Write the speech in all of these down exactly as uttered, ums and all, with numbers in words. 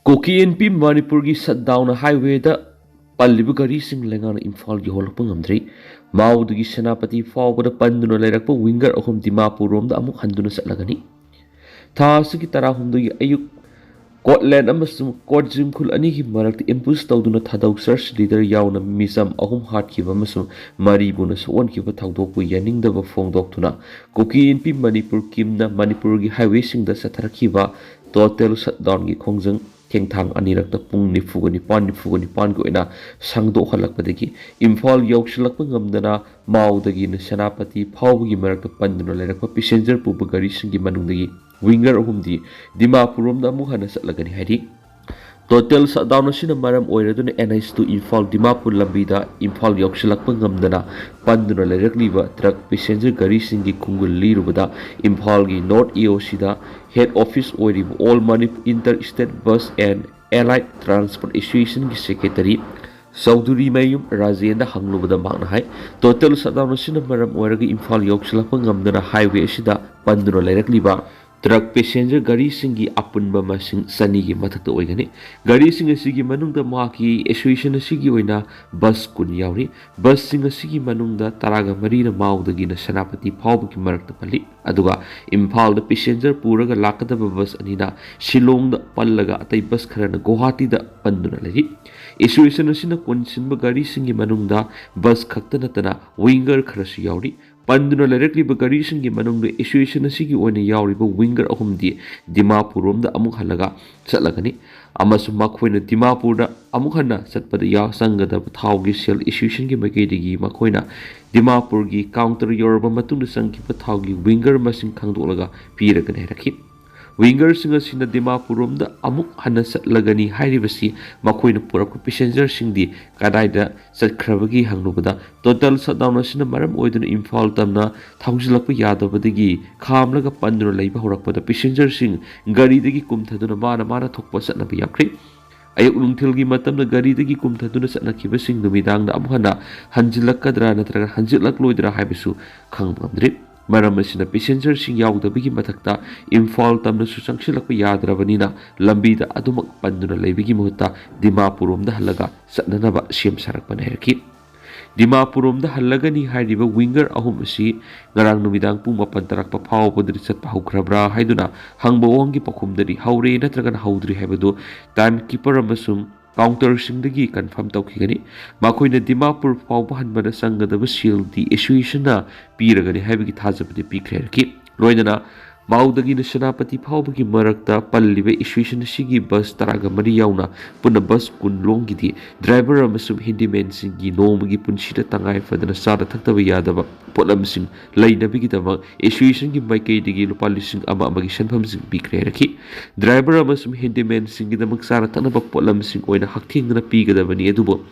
ꯀꯨꯀꯤ ꯏꯟꯄꯤ ꯃꯅꯤꯄꯨꯔꯒꯤ ꯁꯠꯗꯥꯎꯟ ꯍꯥꯏꯋꯦꯗ ꯄꯜꯂꯤꯕ ꯒꯥꯔꯤꯁꯤꯡ ꯂꯩꯉꯥꯛꯅ ꯏꯝꯐꯥꯜ ꯌꯧꯍꯜꯂꯛꯄ ꯉꯝꯗ꯭ꯔꯤ꯫ ꯃꯥꯎꯗꯒꯤ ꯁꯦꯅꯥꯄꯇꯤ ꯐꯥꯎꯕꯗ ꯄꯟꯗꯨꯅ ꯂꯩꯔꯛꯄ ꯋꯤꯡꯒꯔ ꯑꯍꯨꯝ ꯗꯤꯃꯥꯄꯨꯔ ꯔꯣꯝꯗ ꯑꯃꯨꯛ ꯍꯟꯗꯨꯅ ꯆꯠꯂꯒꯅꯤ꯫ ꯊꯥ ꯑꯁꯤꯒꯤ ꯇꯔꯥꯍꯨꯝꯗꯣꯏꯒꯤ ꯑꯌꯨꯛ ꯀꯣꯠꯂꯦꯟ ꯑꯃꯁꯨꯡ ꯀꯣꯠꯖꯤꯝ ꯈꯨꯜ ꯑꯅꯤꯒꯤ ꯃꯔꯛꯇ ꯑꯦꯝꯕꯨꯁ ꯇꯧꯗꯨꯅ ꯊꯥꯗꯧ ꯁꯔꯆ ꯂꯤꯗꯔ ꯌꯥꯎꯅ ꯃꯤꯆꯝ ꯑꯍꯨꯝ ꯍꯥꯠꯈꯤꯕ ꯑꯃꯁꯨꯡ ꯃꯔꯤꯕꯨꯅ ꯁꯣꯛꯍꯟꯈꯤꯕ ꯊꯧꯗꯣꯛꯄꯨ ꯌꯥꯅꯤꯡꯗꯕ ꯐꯣꯡꯗꯣꯛꯇꯨꯅ ꯀꯨꯀꯤ ꯏꯟꯄꯤ ꯃꯅꯤꯄꯨꯔ ꯀꯤꯝꯅ ꯃꯅꯤꯄꯨꯔꯒꯤ ꯍꯥꯏꯋꯦꯁꯤꯡꯗ ꯆꯠꯊꯔꯛꯈꯤꯕ ꯇꯣꯇꯦꯜ ꯁꯠꯗꯥꯎꯟꯒꯤ ꯈꯣꯡꯖꯪ ꯊꯦꯡꯊꯥꯡ ꯑꯅꯤꯔꯛꯇ ꯄꯨꯡ ꯅꯤꯐꯨꯒ ꯅꯤꯄꯥꯟ, ꯅꯤꯐꯨꯒ ꯅꯤꯄꯥꯟꯒꯤ ꯑꯣꯏꯅ ꯁꯥꯡꯗꯣꯛꯍꯜꯂꯛꯄꯗꯒꯤ ꯏꯝꯐꯥꯜ ꯌꯧꯁꯤꯜꯂꯛꯄ ꯉꯝꯗꯅ ꯃꯥꯎꯗꯒꯤꯅ ꯁꯦꯅꯥꯄꯇꯤ ꯐꯥꯎꯕꯒꯤ ꯃꯔꯛꯇ ꯄꯟꯗꯨꯅ ꯂꯩꯔꯛꯄ ꯄꯦꯁꯦꯟꯖꯔ ꯄꯨꯕ ꯒꯥꯔꯤꯁꯤꯡꯒꯤ ꯃꯅꯨꯡꯗꯒꯤ ꯋꯤꯡꯒꯔ ꯑꯍꯨꯝꯗꯤ ꯗꯤꯃꯥꯄꯨꯔ ꯔꯣꯝꯗ ꯑꯃꯨꯛ ꯍꯟꯅ ꯆꯠꯂꯒꯅꯤ ꯍꯥꯏꯔꯤ꯫ ꯇꯣꯇꯦꯜ ꯁꯠꯗꯥꯎꯟ ꯑꯁꯤꯅ ꯃꯔꯝ ꯑꯣꯏꯔꯗꯨꯅ N H two Imphal Dimapur ꯂꯝꯕꯤꯗ ꯏꯝꯐꯥꯜ ꯌꯧꯁꯤꯜꯂꯛꯄ ꯉꯝꯗꯅ ꯄꯟꯗꯨꯅ ꯂꯩꯔꯛꯂꯤꯕ ꯇ꯭ꯔꯛ ꯄꯦꯁꯦꯟꯖꯔ ꯒꯥꯔꯤꯁꯤꯡꯒꯤ ꯈꯣꯡꯒꯨꯜ ꯂꯤꯔꯨꯕꯗ ꯏꯝꯐꯥꯜꯒꯤ ꯅꯣꯔꯠ ꯏ ꯑꯣ ꯁꯤꯗ ꯍꯦꯗ ꯑꯣꯐꯤꯁ ꯑꯣꯏꯔꯤꯕ all Manipur inter state bus and light transport ꯑꯦꯁꯣꯁꯤꯌꯦꯁꯟꯒꯤ ꯁꯦꯀ꯭ꯔꯦꯇꯔꯤ ꯆꯧꯙꯨꯔꯤꯃꯌꯨꯝ ꯔꯥꯖꯦꯟꯗ ꯍꯪꯂꯨꯕꯗ ꯃꯍꯥꯛꯅ ꯍꯥꯏ, ꯇꯣꯇꯦꯜ ꯁꯠꯗꯥꯎꯟ ꯑꯁꯤꯅ ꯃꯔꯝ ꯑꯣꯏꯔꯒ ꯏꯝꯐꯥꯜ ꯌꯧꯁꯤꯜꯂꯛꯄ ꯉꯝꯗꯅ ꯍꯥꯏꯋꯦ ꯑꯁꯤꯗ ꯄꯟꯗꯨꯅ ꯂꯩꯔꯛꯂꯤꯕ ꯇ꯭ꯔꯛ ꯄꯦꯁꯦꯟꯖꯔ ꯒꯥꯔꯤꯁꯤꯡꯒꯤ ꯑꯄꯨꯟꯕ ꯃꯁꯤꯡ ꯆꯅꯤꯒꯤ ꯃꯊꯛꯇ ꯑꯣꯏꯒꯅꯤ꯫ ꯒꯥꯔꯤꯁꯤꯡ ꯑꯁꯤꯒꯤ ꯃꯅꯨꯡꯗ ꯃꯍꯥꯛꯀꯤ ꯑꯦꯁꯣꯁꯤꯌꯦꯁꯟ ꯑꯁꯤꯒꯤ ꯑꯣꯏꯅ ꯕꯁ ꯀꯨꯟ ꯌꯥꯎꯔꯤ꯫ ꯕꯁꯁꯤꯡ ꯑꯁꯤꯒꯤ ꯃꯅꯨꯡꯗ ꯇꯔꯥꯒ ꯃꯔꯤꯅ ꯃꯥꯎꯗꯒꯤꯅ ꯁꯦꯅꯥꯄꯇꯤ ꯐꯥꯎꯕꯒꯤ ꯃꯔꯛꯇ ꯄꯜꯂꯤ꯫ ꯑꯗꯨꯒ ꯏꯝꯐꯥꯜꯗ ꯄꯦꯁꯦꯟꯖꯔ ꯄꯨꯔꯒ ꯂꯥꯛꯀꯗꯕ ꯕꯁ ꯑꯅꯤꯅ ꯁꯤꯂꯣꯡꯗ ꯄꯜꯂꯒ ꯑꯇꯩ ꯕꯁ ꯈꯔꯅ ꯒꯨꯋꯥꯍꯥꯇꯤꯗ ꯄꯟꯗꯨꯅ ꯂꯩꯔꯤ꯫ ꯑꯦꯁꯣꯁꯤꯌꯦꯁꯟ ꯑꯁꯤꯅ ꯀꯣꯟꯁꯤꯟꯕ ꯒꯥꯔꯤꯁꯤꯡꯒꯤ ꯃꯅꯨꯡꯗ ꯕꯁ ꯈꯛꯇ ꯅꯠꯇꯅ ꯋꯤꯡꯒꯔ ꯈꯔꯁꯨ ꯌꯥꯎꯔꯤ꯫ ꯄꯟꯗꯨꯅ ꯂꯩꯔꯛꯂꯤꯕ ꯒꯥꯔꯤꯁꯤꯡꯒꯤ ꯃꯅꯨꯡꯗ ꯑꯦꯁꯣꯁꯤꯌꯦꯁꯟ ꯑꯁꯤꯒꯤ ꯑꯣꯏꯅ ꯌꯥꯎꯔꯤꯕ ꯋꯤꯡꯒꯔ ꯑꯍꯨꯝꯗꯤ ꯗꯤꯃꯥꯄꯨꯔ ꯔꯣꯝꯗ ꯑꯃꯨꯛ ꯍꯜꯂꯒ ꯆꯠꯂꯒꯅꯤ ꯑꯃꯁꯨꯡ ꯃꯈꯣꯏꯅ ꯗꯤꯃꯥꯄꯨꯔꯗ ꯑꯃꯨꯛ ꯍꯟꯅ ꯆꯠꯄꯗ ꯌꯥꯎ-, ꯆꯪꯒꯗꯕ ꯊꯥꯎꯒꯤ ꯁꯦꯜ ꯑꯦꯁꯣꯁꯤꯌꯦꯁꯟꯒꯤ ꯃꯥꯏꯀꯩꯗꯒꯤ ꯃꯈꯣꯏꯅ ꯗꯤꯃꯥꯄꯨꯔꯒꯤ ꯀꯥꯎꯟꯇꯔ ꯌꯧꯔꯕ ꯃꯇꯨꯡꯗ ꯆꯪꯈꯤꯕ ꯊꯥꯎꯒꯤ ꯋꯤꯡꯒꯔ ꯃꯁꯤꯡ ꯈꯪꯗꯣꯛꯂꯒ ꯄꯤꯔꯒꯅꯤ ꯍꯥꯏꯔꯛꯈꯤ꯫ ꯋꯤꯡꯒꯔꯁꯤꯡ ꯑꯁꯤꯅ ꯗꯤꯃꯥꯄꯨꯔ ꯔꯣꯝꯗ ꯑꯃꯨꯛ ꯍꯟꯅ ꯆꯠꯂꯒꯅꯤ ꯍꯥꯏꯔꯤꯕꯁꯤ ꯃꯈꯣꯏꯅ ꯄꯨꯔꯛꯄ ꯄꯦꯁꯦꯟꯖꯔꯁꯤꯡꯗꯤ ꯀꯗꯥꯏꯗ ꯆꯠꯈ꯭ꯔꯕꯒꯦ ꯍꯪꯂꯨꯕꯗ, ꯇꯣꯇꯦꯜ ꯁꯠꯗꯥꯎꯟ ꯑꯁꯤꯅ ꯃꯔꯝ ꯑꯣꯏꯗꯨꯅ ꯏꯝꯐꯥꯜ ꯇꯝꯅ ꯊꯧꯖꯤꯜꯂꯛꯄ ꯌꯥꯗꯕꯗꯒꯤ ꯈꯥꯝꯂꯒ ꯄꯟꯗꯨꯅ ꯂꯩꯕ ꯍꯧꯔꯛꯄꯗ ꯄꯦꯁꯦꯟꯖꯔꯁꯤꯡ ꯒꯥꯔꯤꯗꯒꯤ ꯀꯨꯝꯊꯗꯨꯅ ꯃꯥꯅ ꯃꯥꯅ ꯊꯣꯛꯄ ꯆꯠꯅꯕ ꯌꯥꯎꯈ꯭ꯔꯦ꯫ ꯑꯌꯨꯛ ꯅꯨꯡꯊꯤꯜꯒꯤ ꯃꯇꯝꯗ ꯒꯥꯔꯤꯗꯒꯤ ꯀꯨꯝꯊꯗꯨꯅ ꯆꯠꯅꯈꯤꯕꯁꯤꯡ ꯅꯨꯃꯤꯗꯥꯡꯗ ꯑꯃꯨꯛ ꯍꯟꯅ ꯍꯟꯖꯤꯜꯂꯛꯀꯗ꯭ꯔꯥ ꯅꯠꯇ꯭ꯔꯒ ꯍꯟꯖꯤꯜꯂꯛꯂꯣꯏꯗ꯭ꯔꯥ ꯍꯥꯏꯕꯁꯨ ꯈꯪꯕ ꯉꯝꯗ꯭ꯔꯤ꯫ ꯃꯔꯝ ꯑꯁꯤꯅ ꯄꯦꯁꯦꯟꯖꯔꯁꯤꯡ ꯌꯥꯎꯗꯕꯒꯤ ꯃꯊꯛꯇ ꯏꯝꯐꯥꯜ ꯇꯝꯅꯁꯨ ꯆꯪꯁꯤꯜꯂꯛꯄ ꯌꯥꯗ꯭ꯔꯕꯅꯤꯅ ꯂꯝꯕꯤꯗ ꯑꯗꯨꯃꯛ ꯄꯟꯗꯨꯅ ꯂꯩꯕꯒꯤ ꯃꯍꯨꯠꯇ ꯗꯤꯃꯥꯄꯨꯔ ꯔꯣꯝꯗ ꯍꯜꯂꯒ ꯆꯠꯅꯅꯕ ꯁꯦꯝ ꯁꯥꯔꯛꯄꯅꯤ ꯍꯥꯏꯔꯛꯈꯤ꯫ ꯗꯤꯃꯥꯄꯨꯔ ꯔꯣꯝꯗ ꯍꯜꯂꯒꯅꯤ ꯍꯥꯏꯔꯤꯕ ꯋꯤꯡꯒꯔ ꯑꯍꯨꯝ ꯑꯁꯤ ꯉꯔꯥꯡ ꯅꯨꯃꯤꯗꯥꯡ ꯄꯨꯡ ꯃꯥꯄꯟ ꯇꯥꯔꯛꯄ ꯐꯥꯎꯕꯗꯗꯤ ꯆꯠꯄ ꯍꯧꯈ꯭ꯔꯕ꯭ꯔꯥ ꯍꯥꯏꯗꯨꯅ ꯍꯪꯕ ꯋꯥꯍꯪꯒꯤ ꯄꯥꯎꯈꯨꯝꯗꯗꯤ ꯍꯧꯔꯦ ꯅꯠꯇ꯭ꯔꯒꯅ ꯍꯧꯗ꯭ꯔꯤ ꯍꯥꯏꯕꯗꯨ ꯇꯥꯏꯝ ꯀꯤꯄꯔ ꯑꯃꯁꯨꯡ ꯀꯥꯎꯟꯇꯔꯁꯤꯡꯗꯒꯤ ꯀꯟꯐꯥꯔꯝ ꯇꯧꯈꯤꯒꯅꯤ꯫ ꯃꯈꯣꯏꯅ ꯗꯤꯃꯥꯄꯨꯔ ꯐꯥꯎꯕ ꯍꯟꯕꯗ ꯆꯪꯒꯗꯕ ꯁꯦꯜꯗꯤ ꯑꯦꯁꯣꯁꯤꯌꯦꯁꯟꯅ ꯄꯤꯔꯒꯅꯤ ꯍꯥꯏꯕꯒꯤ ꯊꯥꯖꯕꯗꯤ ꯄꯤꯈ꯭ꯔꯦ ꯍꯥꯏꯔꯛꯈꯤ꯫ ꯂꯣꯏꯅꯅ ꯃꯥꯎꯗꯒꯤꯅ ꯁꯦꯅꯥꯄꯇꯤ ꯐꯥꯎꯕꯒꯤ ꯃꯔꯛꯇ ꯄꯜꯂꯤꯕ ꯑꯦꯁꯣꯁꯤꯌꯦꯁꯟ ꯑꯁꯤꯒꯤ ꯕꯁ ꯇꯔꯥꯒ ꯃꯔꯤ ꯌꯥꯎꯅ ꯄꯨꯟꯅ ꯕꯁ ꯀꯨꯟ ꯂꯣꯝꯒꯤꯗꯤ ꯗ꯭ꯔꯥꯏꯚꯔ ꯑꯃꯁꯨꯡ ꯍꯦꯟꯗꯤꯃꯦꯟꯁꯤꯡꯒꯤ ꯅꯣꯡꯃꯒꯤ ꯄꯨꯟꯁꯤꯗ ꯇꯉꯥꯏ ꯐꯗꯅ ꯆꯥꯅ ꯊꯛꯇꯕ ꯌꯥꯗꯕ ꯄꯣꯠꯂꯝꯁꯤꯡ ꯂꯩꯅꯕꯒꯤꯗꯃꯛ ꯑꯦꯁꯣꯁꯤꯌꯦꯁꯟꯒꯤ ꯃꯥꯏꯀꯩꯗꯒꯤ ꯂꯨꯄꯥ ꯂꯤꯁꯤꯡ ꯑꯃ ꯑꯃꯒꯤ ꯁꯦꯟꯐꯝꯁꯤꯡ ꯄꯤꯈ꯭ꯔꯦ ꯍꯥꯏꯔꯛꯈꯤ꯫ ꯗ꯭ꯔꯥꯏꯚꯔ ꯑꯃꯁꯨꯡ ꯍꯦꯟꯗꯤꯃꯦꯟꯁꯤꯡꯒꯤꯗꯃꯛ ꯆꯥꯅ ꯊꯛꯅꯕ ꯄꯣꯠꯂꯝꯁꯤꯡ ꯑꯣꯏꯅ ꯍꯛꯊꯦꯡꯅꯅ ꯄꯤꯒꯗꯕꯅꯤ, ꯑꯗꯨꯕꯨ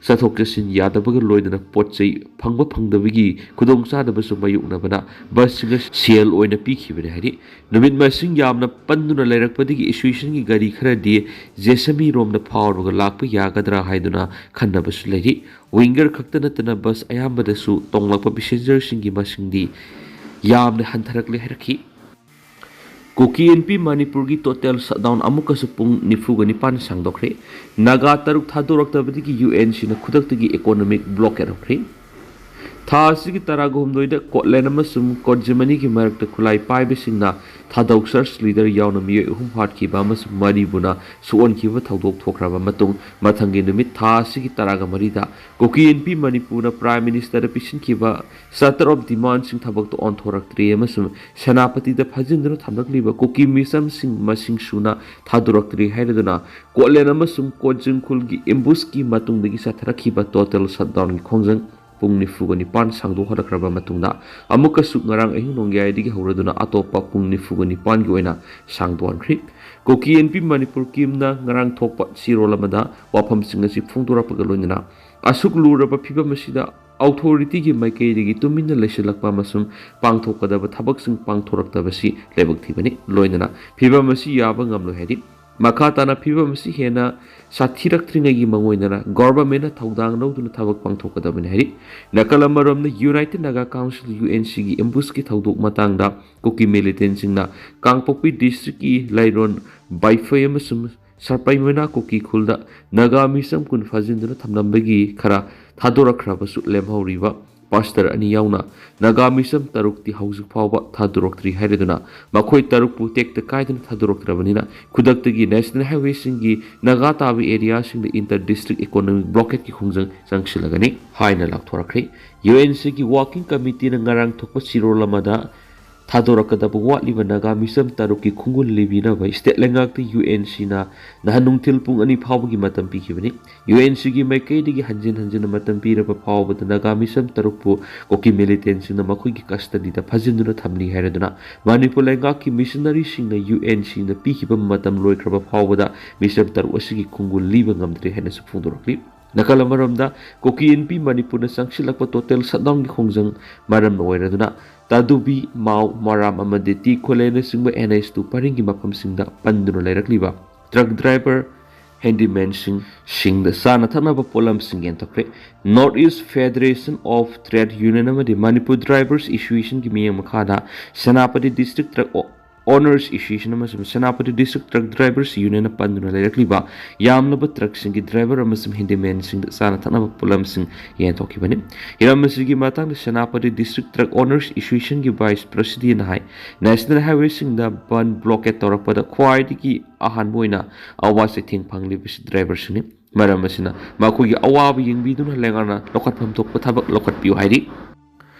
ꯆꯠꯊꯣꯛ ꯆꯠꯁꯤꯟ ꯌꯥꯗꯕꯒ ꯂꯣꯏꯅꯅ ꯄꯣꯠ ꯆꯩ ꯐꯪꯕ ꯐꯪꯗꯕꯒꯤ ꯈꯨꯗꯣꯡꯆꯥꯗꯕꯁꯨ ꯃꯥꯌꯣꯛꯅꯕꯅ ꯕꯁꯁꯤꯡ ꯑꯁꯤ ꯁꯦꯜ ꯑꯣꯏꯅ ꯄꯤꯈꯤꯕꯅꯤ ꯍꯥꯏꯔꯤ꯫ ꯅꯨꯃꯤꯠ ꯃꯁꯤꯡ ꯌꯥꯝꯅ ꯄꯟꯗꯨꯅ ꯂꯩꯔꯛꯄꯗꯒꯤ ꯑꯦꯁꯣꯁꯤꯌꯦꯁꯟꯒꯤ ꯒꯥꯔꯤ ꯈꯔꯗꯤ ꯖꯦꯁꯃꯤꯔꯣꯝꯗ ꯐꯥꯎꯔꯒ ꯂꯥꯛꯄ ꯌꯥꯒꯗ꯭ꯔꯥ ꯍꯥꯏꯗꯨꯅ ꯈꯟꯅꯕꯁꯨ ꯂꯩꯔꯤ꯫ ꯋꯤꯡꯒꯔ ꯈꯛꯇ ꯅꯠꯇꯅ ꯕꯁ ꯑꯌꯥꯝꯕꯗꯁꯨ ꯇꯣꯡꯂꯛꯄ ꯄꯦꯁꯦꯟꯖꯔꯁꯤꯡꯒꯤ ꯃꯁꯤꯡꯗꯤ ꯌꯥꯝꯅ ꯍꯟꯊꯔꯛꯂꯦ ꯍꯥꯏꯔꯛꯈꯤ꯫ ꯀꯨꯀꯤ ꯏꯟꯄꯤ ꯃꯅꯤꯄꯨꯔꯒꯤ ꯇꯣꯇꯦꯜ ꯁꯠꯗꯥꯎꯟ ꯑꯃꯨꯛꯀꯁꯨ ꯄꯨꯡ ꯅꯤꯐꯨꯒ ꯅꯤꯄꯥꯟ ꯁꯥꯡꯗꯣꯛꯈ꯭ꯔꯦ꯫ ꯅꯥꯒꯥ ꯇꯔꯨꯛ ꯊꯥꯗꯣꯔꯛꯇꯕꯗꯒꯤ ꯌꯨ ꯑꯦꯟ ꯁꯤꯅ ꯈꯨꯗꯛꯇꯒꯤ ꯏꯀꯣꯅꯣꯃꯤꯛ ꯕ꯭ꯂꯣꯀꯦꯠ ꯍꯧꯈ꯭ꯔꯦ꯫ ꯊꯥ ꯑꯁꯤꯒꯤ ꯇꯔꯥꯒ ꯍꯨꯝꯗꯣꯏꯗ ꯀꯣꯠꯂꯦꯟ ꯑꯃꯁꯨꯡ ꯀꯣꯠꯖꯤꯃꯅꯤꯒꯤ ꯃꯔꯛꯇ ꯈꯨꯠꯂꯥꯏ ꯄꯥꯏꯕꯁꯤꯡꯅ ꯊꯥꯗꯧ ꯆꯔꯆ ꯂꯤꯗꯔ ꯌꯥꯎꯅ ꯃꯤꯑꯣꯏ ꯑꯍꯨꯝ ꯍꯥꯠꯈꯤꯕ ꯑꯃꯁꯨꯡ ꯃꯔꯤꯕꯨꯅ ꯁꯣꯛꯍꯟꯈꯤꯕ ꯊꯧꯗꯣꯛ ꯊꯣꯛꯈ꯭ꯔꯕ ꯃꯇꯨꯡ, ꯃꯊꯪꯒꯤ ꯅꯨꯃꯤꯠ ꯊꯥ ꯑꯁꯤꯒꯤ ꯇꯔꯥꯒ ꯃꯔꯤꯗ ꯀꯨꯀꯤ ꯏꯟꯄꯤ ꯃꯅꯤꯄꯨꯔꯅ ꯄ꯭ꯔꯥꯏꯝ ꯃꯤꯅꯤꯁꯇꯔꯗ ꯄꯤꯁꯤꯟꯈꯤꯕ ꯆꯥꯔꯇꯔ ꯑꯣꯐ ꯗꯤꯃꯥꯟꯁꯤꯡ ꯊꯕꯛꯇ ꯑꯣꯟꯊꯣꯔꯛꯇ꯭ꯔꯤ ꯑꯃꯁꯨꯡ ꯁꯦꯅꯥꯄꯇꯤꯗ ꯐꯥꯖꯤꯟꯗꯨꯅ ꯊꯝꯂꯛꯂꯤꯕ ꯀꯨꯀꯤ ꯃꯤꯆꯝꯁꯤꯡ ꯃꯁꯤꯡ ꯁꯨꯅ ꯊꯥꯗꯣꯔꯛꯇ꯭ꯔꯤ ꯍꯥꯏꯔꯗꯨꯅ ꯀꯣꯠꯂꯦꯟ ꯑꯃꯁꯨꯡ ꯀꯣꯠꯖꯤꯡꯈꯨꯜꯒꯤ ꯑꯦꯝꯕꯨꯁꯀꯤ ꯃꯇꯨꯡꯗꯒꯤ ꯆꯠꯊꯔꯛꯈꯤꯕ ꯇꯣꯇꯦꯜ ꯁꯠꯗꯥꯎꯟꯒꯤ ꯈꯣꯡꯖꯪ ꯄꯨꯡ ꯅꯤꯐꯨꯒ ꯅꯤꯄꯥꯟ ꯁꯥꯡꯗꯣꯛꯍꯜꯂꯛꯈ꯭ꯔꯕ ꯃꯇꯨꯡꯗ ꯑꯃꯨꯛꯀꯁꯨ ꯉꯔꯥꯡ ꯑꯍꯤꯡ ꯅꯣꯡꯌꯥꯏꯗꯒꯤ ꯍꯧꯔꯗꯨꯅ ꯑꯇꯣꯞꯄ ꯄꯨꯡ ꯅꯤꯐꯨꯒ ꯅꯤꯄꯥꯟꯒꯤ ꯑꯣꯏꯅ ꯁꯥꯡꯗꯣꯛꯍꯟꯈ꯭ꯔꯤ꯫ ꯀꯨꯀꯤ ꯏꯟꯄꯤ ꯃꯅꯤꯄꯨꯔ ꯀꯤꯝꯅ ꯉꯔꯥꯡ ꯊꯣꯛꯄ ꯆꯦꯔꯣꯜ ꯑꯃꯗ ꯋꯥꯐꯝꯁꯤꯡ ꯑꯁꯤ ꯐꯣꯡꯗꯣꯔꯛꯄꯒ ꯂꯣꯏꯅꯅ ꯑꯁꯨꯛ ꯂꯨꯔꯕ ꯐꯤꯕꯝ ꯑꯁꯤꯗ ꯑꯣꯊꯣꯔꯤꯇꯤꯒꯤ ꯃꯥꯏꯀꯩꯗꯒꯤ ꯇꯨꯃꯤꯟꯅ ꯂꯩꯁꯤꯜꯂꯛꯄ ꯑꯃꯁꯨꯡ ꯄꯥꯡꯊꯣꯛꯀꯗꯕ ꯊꯕꯛꯁꯤꯡ ꯄꯥꯡꯊꯣꯔꯛꯇꯕꯁꯤ ꯂꯥꯏꯕꯛ ꯊꯤꯕꯅꯤ꯫ ꯂꯣꯏꯅꯅ ꯐꯤꯕꯝ ꯑꯁꯤ ꯌꯥꯕ ꯉꯝꯂꯣꯏ ꯍꯥꯏꯔꯤ꯫ ꯃꯈꯥ ꯇꯥꯅ ꯐꯤꯕꯝ ꯑꯁꯤ ꯍꯦꯟꯅ ꯁꯥꯊꯤꯔꯛꯇ꯭ꯔꯤꯉꯩꯒꯤ ꯃꯥꯡꯑꯣꯏꯅꯅ ꯒꯣꯚꯔꯟꯃꯦꯟꯠꯅ ꯊꯧꯗꯥꯡ ꯂꯧꯗꯨꯅ ꯊꯕꯛ ꯄꯥꯡꯊꯣꯛꯀꯗꯕꯅꯤ ꯍꯥꯏꯔꯤ꯫ ꯅꯥꯀꯜ ꯑꯃꯔꯣꯝꯗ united Naga council, U N ꯁꯤꯒꯤ ꯑꯦꯝꯕꯨꯁꯀꯤ ꯊꯧꯗꯣꯛ ꯃꯇꯥꯡꯗ ꯀꯨꯀꯤ ꯃꯤꯂꯤꯇꯦꯟꯁꯤꯡꯅ ꯀꯥꯡꯄꯣꯛꯄꯤ ꯗꯤꯁꯇ꯭ꯔꯤꯛꯀꯤ ꯂꯩꯔꯣꯟ ꯕꯥꯏꯐꯩ ꯑꯃꯁꯨꯡ ꯁꯔꯄꯩꯃꯅꯥ ꯀꯨꯀꯤ ꯈꯨꯜꯗ ꯅꯥꯒꯥ ꯃꯤꯆꯝ ꯀꯨꯟ ꯐꯥꯖꯤꯟꯗꯨꯅ ꯊꯝꯂꯝꯕꯒꯤ ꯈꯔ ꯊꯥꯗꯣꯔꯛꯈ꯭ꯔꯕꯁꯨ ꯂꯦꯝꯍꯧꯔꯤꯕ ꯄꯥꯁꯇꯔ ꯑꯅꯤ ꯌꯥꯎꯅ ꯅꯥꯒꯥ ꯃꯤꯆꯝ ꯇꯔꯨꯛꯇꯤ ꯍꯧꯖꯤꯛ ꯐꯥꯎꯕ ꯊꯥꯗꯣꯔꯛꯇ꯭ꯔꯤ ꯍꯥꯏꯔꯗꯨꯅ ꯃꯈꯣꯏ ꯇꯔꯨꯛꯄꯨ ꯇꯦꯛꯇ ꯀꯥꯏꯗꯅ ꯊꯥꯗꯣꯔꯛꯇ꯭ꯔꯕꯅꯤꯅ ꯈꯨꯗꯛꯇꯒꯤ ꯅꯦꯁꯅꯦꯜ ꯍꯥꯏꯋꯦꯁꯤꯡꯒꯤ ꯅꯥꯒꯥ ꯇꯥꯕ ꯑꯦꯔꯤꯌꯥꯁꯤꯡꯗ ꯏꯟꯇꯔ ꯗꯤꯁꯇ꯭ꯔꯤꯛ ꯏꯀꯣꯅꯣꯃꯤꯛ ꯕ꯭ꯂꯣꯀꯦꯠꯀꯤ ꯈꯣꯡꯖꯪ ꯆꯪꯁꯤꯜꯂꯒꯅꯤ ꯍꯥꯏꯅ ꯂꯥꯎꯊꯣꯔꯛꯈ꯭ꯔꯦ꯫ ꯌꯨ ꯑꯦꯟ ꯁꯤꯒꯤ ꯋꯥꯔꯀꯤꯡ ꯀꯃꯤꯇꯤꯅ ꯉꯔꯥꯡ ꯊꯣꯛꯄ ꯆꯤꯔꯣꯜ ꯑꯃꯗ ꯊꯥꯗꯣꯔꯛꯀꯗꯕ ꯋꯥꯠꯂꯤꯕ ꯅꯥꯒꯥ ꯃꯤꯆꯝ ꯇꯔꯨꯛꯀꯤ ꯈꯣꯡꯒꯨꯜ ꯂꯤꯕꯤꯅꯕ ꯁ꯭ꯇꯦꯠ ꯂꯩꯉꯥꯛꯇ ꯌꯨ ꯑꯦꯟ ꯁꯤꯅ ꯅꯍꯥꯟ ꯅꯨꯡꯊꯤꯜ ꯄꯨꯡ ꯑꯅꯤ ꯐꯥꯎꯕꯒꯤ ꯃꯇꯝ ꯄꯤꯈꯤꯕꯅꯤ꯫ ꯌꯨ ꯑꯦꯟ ꯁꯤꯒꯤ ꯃꯥꯏꯀꯩꯗꯒꯤ ꯍꯟꯖꯤꯟ ꯍꯟꯖꯤꯟꯅ ꯃꯇꯝ ꯄꯤꯔꯕ ꯐꯥꯎꯕꯗ ꯅꯥꯒꯥ ꯃꯤꯆꯝ ꯇꯔꯨꯛꯄꯨ ꯀꯨꯀꯤ ꯃꯤꯂꯤꯇꯦꯟꯁꯤꯡꯅ ꯃꯈꯣꯏꯒꯤ ꯀꯁꯇꯗꯤꯗ ꯐꯥꯖꯤꯟꯗꯨꯅ ꯊꯝꯂꯤ ꯍꯥꯏꯔꯗꯨꯅ ꯃꯅꯤꯄꯨꯔ ꯂꯩꯉꯥꯛꯀꯤ ꯃꯤꯁꯅꯔꯤꯁꯤꯡꯅ ꯌꯨ ꯑꯦꯟ ꯁꯤꯅ ꯄꯤꯈꯤꯕ ꯃꯇꯝ ꯂꯣꯏꯈ꯭ꯔꯕ ꯐꯥꯎꯕꯗ ꯃꯤꯆꯝ ꯇꯔꯨꯛ ꯑꯁꯤꯒꯤ ꯈꯣꯡꯒꯨꯜ ꯂꯤꯕ ꯉꯝꯗ꯭ꯔꯦ ꯍꯥꯏꯅꯁꯨ ꯐꯣꯡꯗꯣꯔꯛꯂꯤ꯫ ꯅꯥꯀꯜ ꯑꯃꯔꯣꯝꯗ ꯀꯨꯀꯤ ꯏꯟꯄꯤ ꯃꯅꯤꯄꯨꯔꯅ ꯆꯪꯁꯤꯜꯂꯛꯄ ꯇꯣꯇꯦꯜ ꯁꯠꯗꯥꯎꯟꯒꯤ ꯈꯣꯡꯖꯪ ꯃꯔꯝꯅ ꯑꯣꯏꯔꯗꯨꯅ ꯇꯥꯗꯨꯕꯤ, ꯃꯥꯎ, ꯃꯔꯥꯝ ꯑꯃꯗꯤ ꯇꯤ ꯈꯣꯂꯦꯅꯆꯤꯡꯕ ꯑꯦꯟ ꯑꯩꯆ ꯇꯨ ꯄꯔꯤꯡꯒꯤ ꯃꯐꯝꯁꯤꯡꯗ ꯄꯟꯗꯨꯅ ꯂꯩꯔꯛꯂꯤꯕ ꯇ꯭ꯔꯛ ꯗ꯭ꯔꯥꯏꯚꯔ, ꯍꯦꯟꯗꯤꯃꯦꯟꯁꯤꯡ, ꯁꯤꯡꯗ ꯆꯥꯅ ꯊꯛꯅꯕ ꯄꯣꯠꯂꯝꯁꯤꯡ ꯌꯦꯟꯊꯣꯛꯈ꯭ꯔꯦ꯫ North East Federation of Trade Union ꯑꯃꯗꯤ ꯃꯅꯤꯄꯨꯔ ꯗ꯭ꯔꯥꯏꯚꯔꯁ ꯑꯦꯁꯣꯁꯤꯌꯦꯁꯟꯒꯤ ꯃꯤꯠꯌꯦꯡ ꯃꯈꯥꯗ ꯁꯦꯅꯥꯄꯇꯤ ꯗꯤꯁꯇ꯭ꯔꯤꯛ ꯇ꯭ꯔꯛ ꯑꯣ-, ꯑꯣꯅꯔꯁ ꯑꯦꯁꯣꯁꯤꯌꯦꯁꯟ ꯑꯃꯁꯨꯡ ꯁꯦꯅꯥꯄꯇꯤ ꯗꯤꯁꯇ꯭ꯔꯤꯛ ꯇ꯭ꯔꯛ ꯗ꯭ꯔꯥꯏꯚꯔꯁ ꯌꯨꯅꯤꯌꯟꯅ ꯄꯟꯗꯨꯅ ꯂꯩꯔꯛꯂꯤꯕ ꯌꯥꯝꯂꯕ ꯇ꯭ꯔꯛꯁꯤꯡꯒꯤ ꯗ꯭ꯔꯥꯏꯚꯔ ꯑꯃꯁꯨꯡ ꯍꯦꯟꯗꯤꯃꯦꯟꯁꯤꯡꯗ ꯆꯥꯅ ꯊꯛꯅꯕ ꯄꯣꯠꯂꯝꯁꯤꯡ ꯌꯦꯟꯊꯣꯛꯈꯤꯕꯅꯤ꯫ ꯍꯤꯔꯝ ꯑꯁꯤꯒꯤ ꯃꯇꯥꯡꯗ ꯁꯦꯅꯥꯄꯇꯤ ꯗꯤꯁꯇ꯭ꯔꯤꯛ ꯇ꯭ꯔꯛ ꯑꯣꯅꯔꯁ ꯑꯦꯁꯣꯁꯤꯌꯦꯁꯟꯒꯤ ꯚꯥꯏꯁ ꯄ꯭ꯔꯁꯤꯗꯦꯟꯅ ꯍꯥꯏ, ꯅꯦꯁꯅꯦꯜ ꯍꯥꯏꯋꯦꯁꯤꯡꯗ ꯕꯟ ꯕ꯭ꯂꯣꯀꯦꯠ ꯇꯧꯔꯛꯄꯗ ꯈ꯭ꯋꯥꯏꯗꯒꯤ ꯑꯍꯥꯟꯕ ꯑꯣꯏꯅ ꯑꯋꯥ ꯆꯩꯊꯦꯡ ꯐꯪꯂꯤꯕꯁꯤ ꯗ꯭ꯔꯥꯏꯚꯔꯁꯤꯡꯅꯤ꯫ ꯃꯔꯝ ꯑꯁꯤꯅ ꯃꯈꯣꯏꯒꯤ ꯑꯋꯥꯕ ꯌꯦꯡꯕꯤꯗꯨꯅ ꯂꯩꯉꯥꯛꯅ ꯂꯧꯈꯠꯐꯝ ꯊꯣꯛꯄ ꯊꯕꯛ ꯂꯧꯈꯠꯄꯤꯌꯨ ꯍꯥꯏꯔꯤ꯫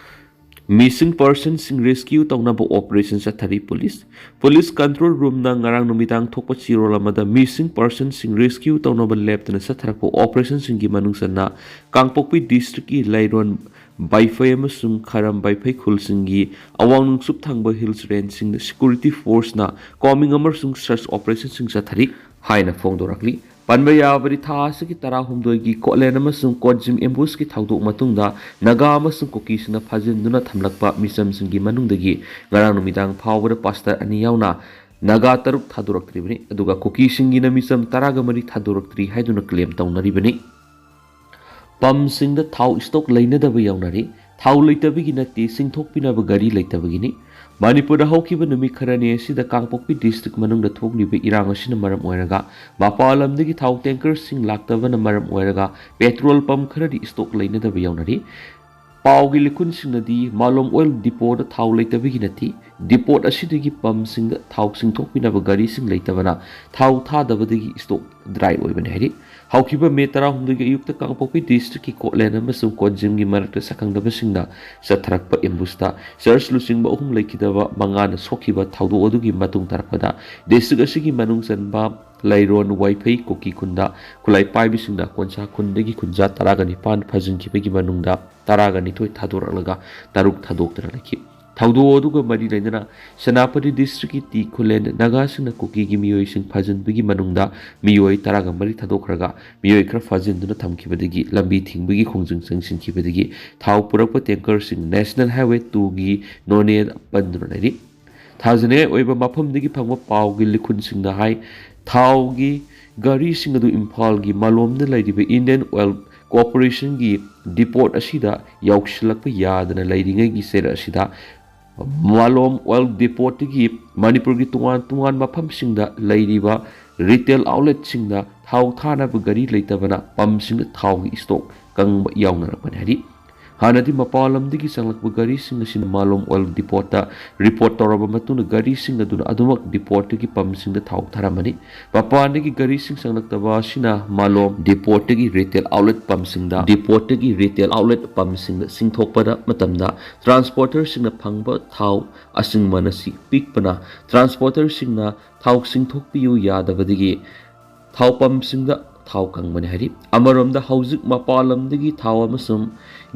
ꯃꯤꯁꯤꯡ ꯄꯔꯁꯟꯁꯤꯡ ꯔꯦꯁꯀ꯭ꯌꯨ ꯇꯧꯅꯕ ꯑꯣꯄꯔꯦꯁꯟ ꯆꯠꯊꯔꯤ ꯄꯨꯂꯤꯁ꯫ ꯄꯨꯂꯤꯁ ꯀꯟꯇ꯭ꯔꯣꯜ ꯔꯨꯝꯅ ꯉꯔꯥꯡ ꯅꯨꯃꯤꯗꯥꯡ ꯊꯣꯛꯄ ꯆꯤꯔꯣꯜ ꯑꯃꯗ ꯃꯤꯁꯤꯡ ꯄꯔꯁꯟꯁꯤꯡ ꯔꯦꯁꯀ꯭ꯌꯨ ꯇꯧꯅꯕ ꯂꯦꯞꯇꯅ ꯆꯠꯊꯔꯛꯄ ꯑꯣꯄꯔꯦꯁꯟꯁꯤꯡꯒꯤ ꯃꯅꯨꯡ ꯆꯟꯅ ꯀꯥꯡꯄꯣꯛꯄꯤ ꯗꯤꯁꯇ꯭ꯔꯤꯛꯀꯤ ꯂꯩꯔꯣꯟ ꯕꯥꯏꯐꯩ ꯑꯃꯁꯨꯡ ꯈꯔꯝ ꯕꯥꯏꯐꯩ ꯈꯨꯜꯁꯤꯡꯒꯤ ꯑꯋꯥꯡ ꯅꯣꯡꯆꯨꯞ ꯊꯪꯕ ꯍꯤꯜꯁ ꯔꯦꯟꯖꯁꯤꯡꯗ ꯁꯦꯀ꯭ꯌꯨꯔꯤꯇꯤ ꯐꯣꯔꯁꯅ ꯀꯣꯝꯕꯤꯡ ꯑꯃꯁꯨꯡ ꯁꯔꯆ ꯑꯣꯄꯔꯦꯁꯟꯁꯤꯡ ꯆꯠꯊꯔꯤ ꯍꯥꯏꯅ ꯐꯣꯡꯗꯣꯔꯛꯂꯤ꯫ ꯄꯟꯕ ꯌꯥꯕꯗꯤ ꯊꯥ ꯑꯁꯤꯒꯤ ꯇꯔꯥꯍꯨꯝꯗꯣꯏꯒꯤ ꯀꯣꯠꯂꯦꯟ ꯑꯃꯁꯨꯡ ꯀꯣꯠꯖꯤꯝ ꯑꯦꯝꯕꯨꯁꯀꯤ ꯊꯧꯗꯣꯛ ꯃꯇꯨꯡꯗ ꯅꯥꯒꯥ ꯑꯃꯁꯨꯡ ꯀꯨꯀꯤꯁꯤꯡꯅ ꯐꯥꯖꯤꯟꯗꯨꯅ ꯊꯝꯂꯛꯄ ꯃꯤꯆꯝꯁꯤꯡꯒꯤ ꯃꯅꯨꯡꯗꯒꯤ ꯉꯔꯥꯡ ꯅꯨꯃꯤꯗꯥꯡ ꯐꯥꯎꯕꯗ ꯄꯥꯁꯇꯔ ꯑꯅꯤ ꯌꯥꯎꯅ ꯅꯥꯒꯥ ꯇꯔꯨꯛ ꯊꯥꯗꯣꯔꯛꯇ꯭ꯔꯤꯕꯅꯤ꯫ ꯑꯗꯨꯒ ꯀꯨꯀꯤꯁꯤꯡꯒꯤꯅ ꯃꯤꯆꯝ ꯇꯔꯥꯒ ꯃꯔꯤ ꯊꯥꯗꯣꯔꯛꯇ꯭ꯔꯤ ꯍꯥꯏꯗꯨꯅ ꯀ꯭ꯂꯦꯝ ꯇꯧꯅꯔꯤꯕꯅꯤ꯫ ꯄꯝꯁꯤꯡꯗ ꯊꯥꯎ ꯏꯁꯇꯣꯛ ꯂꯩꯅꯗꯕ ꯌꯥꯎꯅꯔꯤ꯫ ꯊꯥꯎ ꯂꯩꯇꯕꯒꯤ ꯅꯠꯇꯦ, ꯆꯤꯡꯊꯣꯛꯄꯤꯅꯕ ꯒꯥꯔꯤ ꯂꯩꯇꯕꯒꯤꯅꯤ꯫ ꯃꯅꯤꯄꯨꯔꯗ ꯍꯧꯈꯤꯕ ꯅꯨꯃꯤꯠ ꯈꯔꯅꯤ ꯑꯁꯤꯗ ꯀꯥꯡꯄꯣꯛꯄꯤ ꯗꯤꯁꯇ꯭ꯔꯤꯛ ꯃꯅꯨꯡꯗ ꯊꯣꯛꯂꯤꯕ ꯏꯔꯥꯡ ꯑꯁꯤꯅ ꯃꯔꯝ ꯑꯣꯏꯔꯒ ꯃꯄꯥꯟ ꯂꯝꯗꯒꯤ ꯊꯥꯎ ꯇꯦꯡꯀꯔꯁꯤꯡ ꯂꯥꯛꯇꯕꯅ ꯃꯔꯝ ꯑꯣꯏꯔꯒ ꯄꯦꯇ꯭ꯔꯣꯜ ꯄꯝ ꯈꯔꯗꯤ ꯏꯁꯇꯣꯛ ꯂꯩꯅꯗꯕ ꯌꯥꯎꯅꯔꯤ꯫ ꯄꯥꯎꯒꯤ ꯂꯤꯈꯨꯟꯁꯤꯡꯅꯗꯤ ꯃꯥꯂꯣꯝ ꯑꯣꯏꯜ ꯗꯤꯄꯣꯗ ꯊꯥꯎ ꯂꯩꯇꯕꯒꯤ ꯅꯠꯇꯦ, ꯗꯤꯄꯣꯠ ꯑꯁꯤꯗꯒꯤ ꯄꯝꯁꯤꯡꯗ ꯊꯥꯎ ꯆꯤꯡꯊꯣꯛꯄꯤꯅꯕ ꯒꯥꯔꯤꯁꯤꯡ ꯂꯩꯇꯕꯅ ꯊꯥꯎ ꯊꯥꯗꯕꯗꯒꯤ ꯏꯁꯇꯣꯛ ꯗ꯭ꯔꯥꯏ ꯑꯣꯏꯕꯅꯤ ꯍꯥꯏꯔꯤ꯫ ꯍꯧꯈꯤꯕ ꯃꯦ ꯇꯔꯥꯍꯨꯝꯗꯣꯏꯒꯤ ꯑꯌꯨꯛꯇ ꯀꯥꯡꯄꯣꯛꯄꯤ ꯗꯤꯁꯇ꯭ꯔꯤꯛꯀꯤ ꯀꯣꯠꯂꯦꯟ ꯑꯃꯁꯨꯡ ꯀꯣꯟꯖꯤꯝꯒꯤ ꯃꯔꯛꯇ ꯁꯛꯈꯪꯗꯕꯁꯤꯡꯅ ꯆꯠꯊꯔꯛꯄ ꯑꯦꯝꯕꯨꯁꯇ ꯆꯔꯆ ꯂꯨꯆꯤꯡꯕ ꯑꯍꯨꯝ ꯂꯩꯈꯤꯗꯕ ꯃꯉꯥꯅ ꯁꯣꯛꯈꯤꯕ ꯊꯧꯗꯣꯛ ꯑꯗꯨꯒꯤ ꯃꯇꯨꯡ ꯇꯥꯔꯛꯄꯗ ꯗꯤꯁꯇ꯭ꯔꯤꯛ ꯑꯁꯤꯒꯤ ꯃꯅꯨꯡ ꯆꯟꯕ ꯂꯩꯔꯣꯟ, ꯋꯥꯏꯐꯩ, ꯀꯨꯀꯤ ꯈꯨꯟꯗ ꯈꯨꯠꯂꯥꯏ ꯄꯥꯏꯕꯁꯤꯡꯅ ꯀꯣꯟꯁꯥ ꯈꯨꯟꯗꯒꯤ ꯈꯨꯟꯖꯥ ꯇꯔꯥꯒ ꯅꯤꯄꯥꯟ ꯐꯥꯖꯤꯟꯈꯤꯕꯒꯤ ꯃꯅꯨꯡꯗ ꯇꯔꯥꯒ ꯅꯤꯊꯣꯏ ꯊꯥꯗꯣꯔꯛꯂꯒ ꯇꯔꯨꯛ ꯊꯥꯗꯣꯛꯇꯨꯅ ꯂꯩꯈꯤ꯫ ꯊꯧꯗꯣꯛ ꯑꯗꯨꯒ ꯃꯔꯤ ꯂꯩꯅꯅ ꯁꯦꯅꯥꯄꯇꯤ ꯗꯤꯁꯇ꯭ꯔꯤꯛꯀꯤ ꯇꯤ ꯈꯨꯂꯦꯟ ꯅꯥꯒꯥꯁꯤꯡꯅ ꯀꯨꯀꯤꯒꯤ ꯃꯤꯑꯣꯏꯁꯤꯡ ꯐꯥꯖꯤꯟꯕꯒꯤ ꯃꯅꯨꯡꯗ ꯃꯤꯑꯣꯏ ꯇꯔꯥꯒ ꯃꯔꯤ ꯊꯥꯗꯣꯛꯈ꯭ꯔꯒ ꯃꯤꯑꯣꯏ ꯈꯔ ꯐꯥꯖꯤꯟꯗꯨꯅ ꯊꯝꯈꯤꯕꯗꯒꯤ ꯂꯝꯕꯤ ꯊꯤꯡꯕꯒꯤ ꯈꯣꯡꯖꯪ ꯆꯪꯁꯤꯟꯈꯤꯕꯗꯒꯤ ꯊꯥꯎ ꯄꯨꯔꯛꯄ ꯇꯦꯡꯀꯔꯁꯤꯡ ꯅꯦꯁꯅꯦꯜ ꯍꯥꯏꯋꯦ ꯇꯨꯒꯤ ꯅꯣꯅꯦꯗ ꯄꯟꯗꯨꯅ ꯂꯩꯔꯤ꯫ ꯊꯥꯖꯅꯤꯡꯉꯥꯏ ꯑꯣꯏꯕ ꯃꯐꯝꯗꯒꯤ ꯐꯪꯕ ꯄꯥꯎꯒꯤ ꯂꯤꯈꯨꯟꯁꯤꯡꯅ ꯍꯥꯏ, ꯊꯥꯎꯒꯤ ꯒꯥꯔꯤꯁꯤꯡ ꯑꯗꯨ ꯏꯝꯐꯥꯜꯒꯤ ꯃꯥꯂꯣꯝꯗ ꯂꯩꯔꯤꯕ ꯏꯟꯗꯤꯌꯟ ꯑꯣꯏꯜ ꯀꯣꯔꯄꯣꯔꯦꯁꯟꯒꯤ ꯗꯤꯄꯣꯠ ꯑꯁꯤꯗ ꯌꯧꯁꯤꯜꯂꯛꯄ ꯌꯥꯗꯅ ꯂꯩꯔꯤꯉꯩꯒꯤ ꯆꯩꯔꯛ ꯑꯁꯤꯗ ꯃꯥꯂꯣꯝ ꯑꯣꯏꯜ ꯗꯤꯄꯣꯠꯇꯒꯤ ꯃꯅꯤꯄꯨꯔꯒꯤ ꯇꯣꯉꯥꯟ ꯇꯣꯉꯥꯟꯕ ꯃꯐꯝꯁꯤꯡꯗ ꯂꯩꯔꯤꯕ ꯔꯤꯇꯦꯜ ꯑꯥꯎꯠꯂꯦꯠꯁꯤꯡꯗ ꯊꯥꯎ ꯊꯥꯅꯕ ꯒꯥꯔꯤ ꯂꯩꯇꯕꯅ ꯄꯝꯁꯤꯡꯗ ꯊꯥꯎꯒꯤ ꯏꯁꯇꯣꯛ ꯀꯪꯕ ꯌꯥꯎꯅꯔꯛꯄꯅꯤ ꯍꯥꯏꯔꯤ꯫ ꯍꯥꯟꯅꯗꯤ ꯃꯄꯥꯟ ꯂꯝꯗꯒꯤ ꯆꯪꯂꯛꯄ ꯒꯥꯔꯤꯁꯤꯡ ꯑꯁꯤꯅ ꯃꯥꯂꯣꯝ ꯑꯣꯏꯜ ꯗꯤꯄꯣꯠꯇ ꯔꯤꯄꯣꯔꯠ ꯇꯧꯔꯕ ꯃꯇꯨꯡꯗ ꯒꯥꯔꯤꯁꯤꯡ ꯑꯗꯨꯅ ꯑꯗꯨꯃꯛ ꯗꯤꯄꯣꯠꯇꯒꯤ ꯄꯝꯁꯤꯡꯗ ꯊꯥꯎ ꯊꯥꯔꯝꯃꯅꯤ꯫ ꯃꯄꯥꯟꯗꯒꯤ ꯒꯥꯔꯤꯁꯤꯡ ꯆꯪꯂꯛꯇꯕ ꯑꯁꯤꯅ ꯃꯥꯂꯣꯝ ꯗꯤꯄꯣꯠꯇꯒꯤ ꯔꯤꯇꯦꯜ ꯑꯥꯎꯠꯂꯦꯠ ꯄꯝꯁꯤꯡꯗ, ꯗꯤꯄꯣꯠꯇꯒꯤ ꯔꯤꯇꯦꯜ ꯑꯥꯎꯠꯂꯦꯠ ꯄꯝꯁꯤꯡꯗ ꯁꯤꯡꯊꯣꯛꯄꯗ ꯃꯇꯝꯗ ꯇ꯭ꯔꯥꯟꯁꯄꯣꯔꯇꯔꯁꯤꯡꯅ ꯐꯪꯕ ꯊꯥꯎ ꯑꯁꯤꯡꯃꯟ ꯑꯁꯤ ꯄꯤꯛꯄꯅ ꯇ꯭ꯔꯥꯟꯁꯄꯣꯔꯇꯔꯁꯤꯡꯅ ꯊꯥꯎ ꯁꯤꯡꯊꯣꯛꯄꯤꯌꯨ ꯌꯥꯗꯕꯗꯒꯤ ꯊꯥꯎ ꯄꯝꯁꯤꯡꯗ ꯊꯥꯎ ꯀꯪꯕꯅꯤ ꯍꯥꯏꯔꯤ꯫ ꯑꯃꯔꯣꯝꯗ ꯍꯧꯖꯤꯛ ꯃꯄꯥꯟ ꯂꯝꯗꯒꯤ ꯊꯥꯎ ꯑꯃꯁꯨꯡ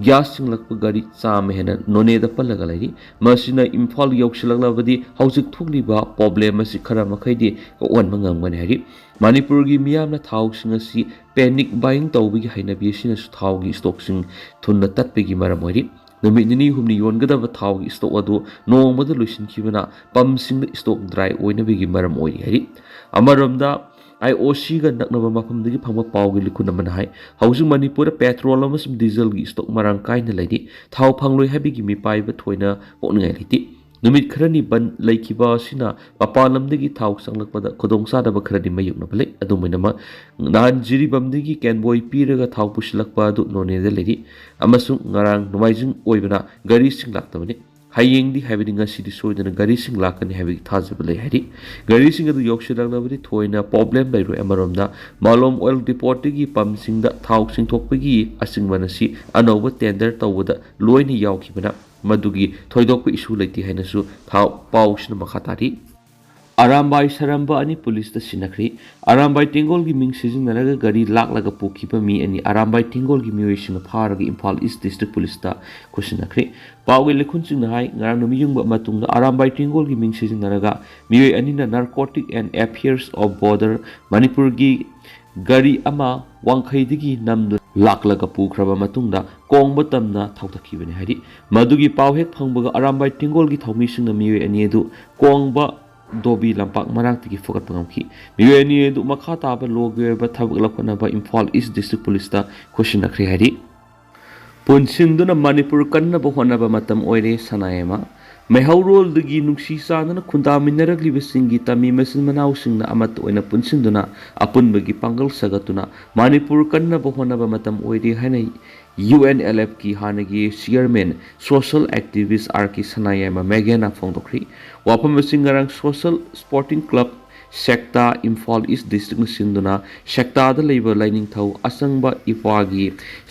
ꯒ꯭ꯌꯥꯁ ꯁꯤꯡꯂꯛꯄ ꯒꯥꯔꯤ ꯆꯥꯝꯃ ꯍꯦꯟꯅ ꯅꯣꯅꯦꯗ ꯄꯜꯂꯒ ꯂꯩꯔꯤ꯫ ꯃꯁꯤꯅ ꯏꯝꯐꯥꯜ ꯌꯧꯁꯤꯜꯂꯛꯂꯕꯗꯤ ꯍꯧꯖꯤꯛ ꯊꯣꯛꯂꯤꯕ ꯄ꯭ꯔꯣꯕ꯭ꯂꯦꯝ ꯑꯁꯤ ꯈꯔ ꯃꯈꯩꯗꯤ ꯀꯣꯛꯍꯟꯕ ꯉꯝꯒꯅꯤ ꯍꯥꯏꯔꯤ꯫ ꯃꯅꯤꯄꯨꯔꯒꯤ ꯃꯤꯌꯥꯝꯅ ꯊꯥꯎꯁꯤꯡ ꯑꯁꯤ ꯄꯦꯅꯤꯛ ꯕꯥꯏꯌꯤꯡ ꯇꯧꯕꯒꯤ ꯍꯩꯅꯕꯤ ꯑꯁꯤꯅꯁꯨ ꯊꯥꯎꯒꯤ ꯏꯁꯇꯣꯛꯁꯤꯡ ꯊꯨꯅ ꯇꯠꯄꯒꯤ ꯃꯔꯝ ꯑꯣꯏꯔꯤ꯫ ꯅꯨꯃꯤꯠ ꯅꯤꯅꯤ ꯍꯨꯝꯅꯤ ꯌꯣꯟꯒꯗꯕ ꯊꯥꯎꯒꯤ ꯏꯁꯇꯣꯛ ꯑꯗꯨ ꯅꯣꯡꯃꯗ ꯂꯣꯏꯁꯤꯟꯈꯤꯕꯅ ꯄꯝꯁꯤꯡꯗ ꯏꯁꯇꯣꯛ ꯗ꯭ꯔꯥꯏ ꯑꯣꯏꯅꯕꯒꯤ ꯃꯔꯝ ꯑꯣꯏꯔꯤ ꯍꯥꯏꯔꯤ꯫ ꯑꯃꯔꯣꯝꯗ, ꯑꯥꯏ ꯑꯣ ꯁꯤꯒ ꯅꯛꯅꯕ ꯃꯐꯝꯗꯒꯤ ꯐꯪꯕ ꯄꯥꯎꯒꯤ ꯂꯤꯈꯨꯟ ꯑꯃꯅ ꯍꯥꯏ, ꯍꯧꯖꯤꯛ ꯃꯅꯤꯄꯨꯔꯗ ꯄꯦꯇ꯭ꯔꯣꯜ ꯑꯃꯁꯨꯡ ꯗꯤꯖꯜꯒꯤ ꯏꯁꯇꯣꯛ ꯃꯔꯥꯡ ꯀꯥꯏꯅ ꯂꯩꯔꯤ꯫ ꯊꯥꯎ ꯐꯪꯂꯣꯏ ꯍꯥꯏꯕꯒꯤ ꯃꯤꯄꯥꯏꯕ ꯊꯣꯏꯅ ꯄꯣꯛꯅꯤꯡꯉꯥꯏ ꯂꯩꯇꯦ꯫ ꯅꯨꯃꯤꯠ ꯈꯔꯅꯤ ꯕꯟ ꯂꯩꯈꯤꯕ ꯑꯁꯤꯅ ꯃꯄꯥꯟ ꯂꯝꯗꯒꯤ ꯊꯥꯎ ꯆꯪꯂꯛꯄꯗ ꯈꯨꯗꯣꯡꯆꯥꯗꯕ ꯈꯔꯗꯤ ꯃꯥꯌꯣꯛꯅꯕ ꯂꯩ꯫ ꯑꯗꯨꯝ ꯑꯣꯏꯅꯃꯛ, ꯅꯍꯥꯟ ꯖꯤꯔꯤꯕꯥꯝꯗꯒꯤ ꯀꯦꯟꯕꯣꯏ ꯄꯤꯔꯒ ꯊꯥꯎ ꯄꯨꯁꯤꯜꯂꯛꯄ ꯑꯗꯨ ꯅꯣꯅꯦꯗ ꯂꯩꯔꯤ ꯑꯃꯁꯨꯡ ꯉꯔꯥꯡ ꯅꯣꯡꯃꯥꯏꯖꯤꯡ ꯑꯣꯏꯕꯅ ꯒꯥꯔꯤꯁꯤꯡ ꯂꯥꯛꯇꯕꯅꯤ꯫ ꯍꯌꯦꯡꯗꯤ, ꯍꯥꯏꯕꯗꯤ ꯉꯁꯤꯗꯤ ꯁꯣꯏꯗꯅ ꯒꯥꯔꯤꯁꯤꯡ ꯂꯥꯛꯀꯅꯤ ꯍꯥꯏꯕꯒꯤ ꯊꯥꯖꯕ ꯂꯩ ꯍꯥꯏꯔꯤ꯫ ꯒꯥꯔꯤꯁꯤꯡ ꯑꯗꯨ ꯌꯧꯁꯤꯜꯂꯛꯂꯕꯗꯤ ꯊꯣꯏꯅ ꯄ꯭ꯔꯣꯕ꯭ꯂꯦꯝ ꯂꯩꯔꯣꯏ꯫ ꯑꯃꯔꯣꯝꯗ, ꯃꯥꯂꯣꯝ ꯑꯣꯏꯜ ꯗꯤꯄꯣꯠꯇꯒꯤ ꯄꯝꯁꯤꯡꯗ ꯊꯥꯎ ꯆꯤꯡꯊꯣꯛꯄꯒꯤ ꯑꯁꯤꯡꯕ ꯑꯁꯤ ꯑꯅꯧꯕ ꯇꯦꯟꯗꯔ ꯇꯧꯕꯗ ꯂꯣꯏꯅ ꯌꯥꯎꯈꯤꯕꯅ ꯃꯗꯨꯒꯤ ꯊꯣꯏꯗꯣꯛꯄ ꯏꯁꯨ ꯂꯩꯇꯦ ꯍꯥꯏꯅꯁꯨ ꯊꯥꯎ ꯄꯥꯎꯁꯤꯅ ꯃꯈꯥ ꯇꯥꯔꯤ꯫ ꯑꯔꯥꯝꯕꯥꯏ ꯁꯔꯝꯕ ꯑꯅꯤ ꯄꯨꯂꯤꯁꯇ ꯁꯤꯟꯅꯈ꯭ꯔꯤ꯫ ꯑꯔꯥꯝꯕꯥꯏ ꯇꯦꯡꯒꯣꯜꯒꯤ ꯃꯤꯡ ꯁꯤꯖꯤꯟꯅꯔꯒ ꯒꯥꯔꯤ ꯂꯥꯛꯂꯒ ꯄꯨꯈꯤꯕ ꯃꯤ ꯑꯅꯤ ꯑꯔꯥꯝꯕꯥꯏ ꯇꯦꯡꯒꯣꯜꯒꯤ ꯃꯤꯑꯣꯏꯁꯤꯡꯅ ꯐꯥꯔꯒ ꯏꯝꯐꯥꯜ ꯏꯁ ꯗꯤꯁꯇ꯭ꯔꯤꯛ ꯄꯨꯂꯤꯁꯇ ꯈꯨꯠꯁꯤꯟꯅꯈ꯭ꯔꯤ꯫ ꯄꯥꯎꯒꯤ ꯂꯤꯈꯨꯟꯁꯤꯡꯅ ꯍꯥꯏ, ꯉꯔꯥꯡ ꯅꯨꯃꯤꯠ ꯌꯨꯡꯕ ꯃꯇꯨꯡꯗ ꯑꯔꯥꯝꯕꯥꯏ ꯇꯦꯡꯒꯣꯜꯒꯤ ꯃꯤꯡ ꯁꯤꯖꯤꯟꯅꯔꯒ ꯃꯤꯑꯣꯏ ꯑꯅꯤꯅ Narcotic and Affairs of Border ꯃꯅꯤꯄꯨꯔꯒꯤ ꯒꯥꯔꯤ ꯑꯃ ꯋꯥꯡꯈꯩꯗꯒꯤ ꯅꯝꯗꯨꯅ ꯂꯥꯛꯂꯒ ꯄꯨꯈ꯭ꯔꯕ ꯃꯇꯨꯡꯗ ꯀꯣꯡꯕ ꯇꯝꯅ ꯊꯧꯊꯈꯤꯕꯅꯤ ꯍꯥꯏꯔꯤ꯫ ꯃꯗꯨꯒꯤ ꯄꯥꯎ ꯍꯦꯛ ꯐꯪꯕꯒ ꯑꯔꯥꯝꯕꯥꯏ ꯇꯦꯡꯒꯣꯜꯒꯤ ꯊꯧꯃꯤꯁꯤꯡꯅ ꯃꯤꯑꯣꯏ ꯑꯅꯤ ꯑꯗꯨ ꯀꯣꯡꯕ ꯗꯣꯕꯤ ꯂꯝꯄꯥꯛ ꯃꯅꯥꯛꯇꯒꯤ ꯐꯒꯠꯄ ꯉꯝꯈꯤ꯫ ꯃꯤꯑꯣꯏ ꯑꯅꯤ ꯑꯗꯨ ꯃꯈꯥ ꯇꯥꯕ ꯂꯣꯒꯤ ꯑꯣꯏꯕ ꯊꯕꯛ ꯂꯧꯈꯠꯅꯕ ꯏꯝꯐꯥꯜ ꯏꯁ ꯗꯤꯁꯇ꯭ꯔꯤꯛ ꯄꯨꯂꯤꯁꯇ ꯈꯨꯠꯁꯤꯟꯅꯈ꯭ꯔꯦ ꯍꯥꯏꯔꯤ꯫ ꯄꯨꯟꯁꯤꯟꯗꯨꯅ ꯃꯅꯤꯄꯨꯔ ꯀꯟꯅꯕ ꯍꯣꯠꯅꯕ ꯃꯇꯝ ꯑꯣꯏꯔꯦ, ꯁꯅꯥꯌꯥꯏꯃ꯫ ꯃꯩꯍꯧꯔꯣꯜꯗꯒꯤ ꯅꯨꯡꯁꯤ ꯆꯥꯟꯅꯅ ꯈꯨꯟꯗꯥꯃꯤꯟꯅꯔꯛꯂꯤꯕꯁꯤꯡꯒꯤ ꯇꯝꯃꯤ ꯃꯆꯤꯟ ꯃꯅꯥꯎꯁꯤꯡꯅ ꯑꯃꯠꯇ ꯑꯣꯏꯅ ꯄꯨꯟꯁꯤꯟꯗꯨꯅ ꯑꯄꯨꯟꯕꯒꯤ ꯄꯥꯡꯒꯜ ꯁꯥꯒꯠꯇꯨꯅ ꯃꯅꯤꯄꯨꯔ ꯀꯟꯅꯕ ꯍꯣꯠꯅꯕ ꯃꯇꯝ ꯑꯣꯏꯔꯦ ꯍꯥꯏꯅ ꯌꯨ ꯑꯦꯟ ꯑꯦꯜ ꯑꯦꯐꯀꯤ ꯍꯥꯟꯅꯒꯤ ꯆꯤꯌꯔꯃꯦꯟ, ꯁꯣꯁꯤꯌꯦꯜ ꯑꯦꯛꯇꯤꯚꯤꯁ ꯑꯥꯔ ꯀꯦ ꯁꯅꯥꯌꯥꯏꯃ ꯃꯦꯘꯅ ꯐꯣꯡꯗꯣꯛꯈ꯭ꯔꯤ꯫ ꯋꯥꯐꯝ ꯑꯁꯤ ꯉꯔꯥꯡ ꯁꯣꯁꯤꯌꯦꯜ ꯁ꯭ꯄꯣꯔꯇꯤꯡ ꯀ꯭ꯂꯕ ꯁꯦꯛꯇꯥ ꯏꯝꯐꯥꯜ ꯏꯁ ꯗꯤꯁꯇ꯭ꯔꯤꯛꯅ ꯁꯤꯟꯗꯨꯅ ꯁꯦꯛꯇꯥꯗ ꯂꯩꯕ ꯂꯥꯏꯅꯤꯡꯊꯧ ꯑꯁꯪꯕ ꯏꯄꯥꯒꯤ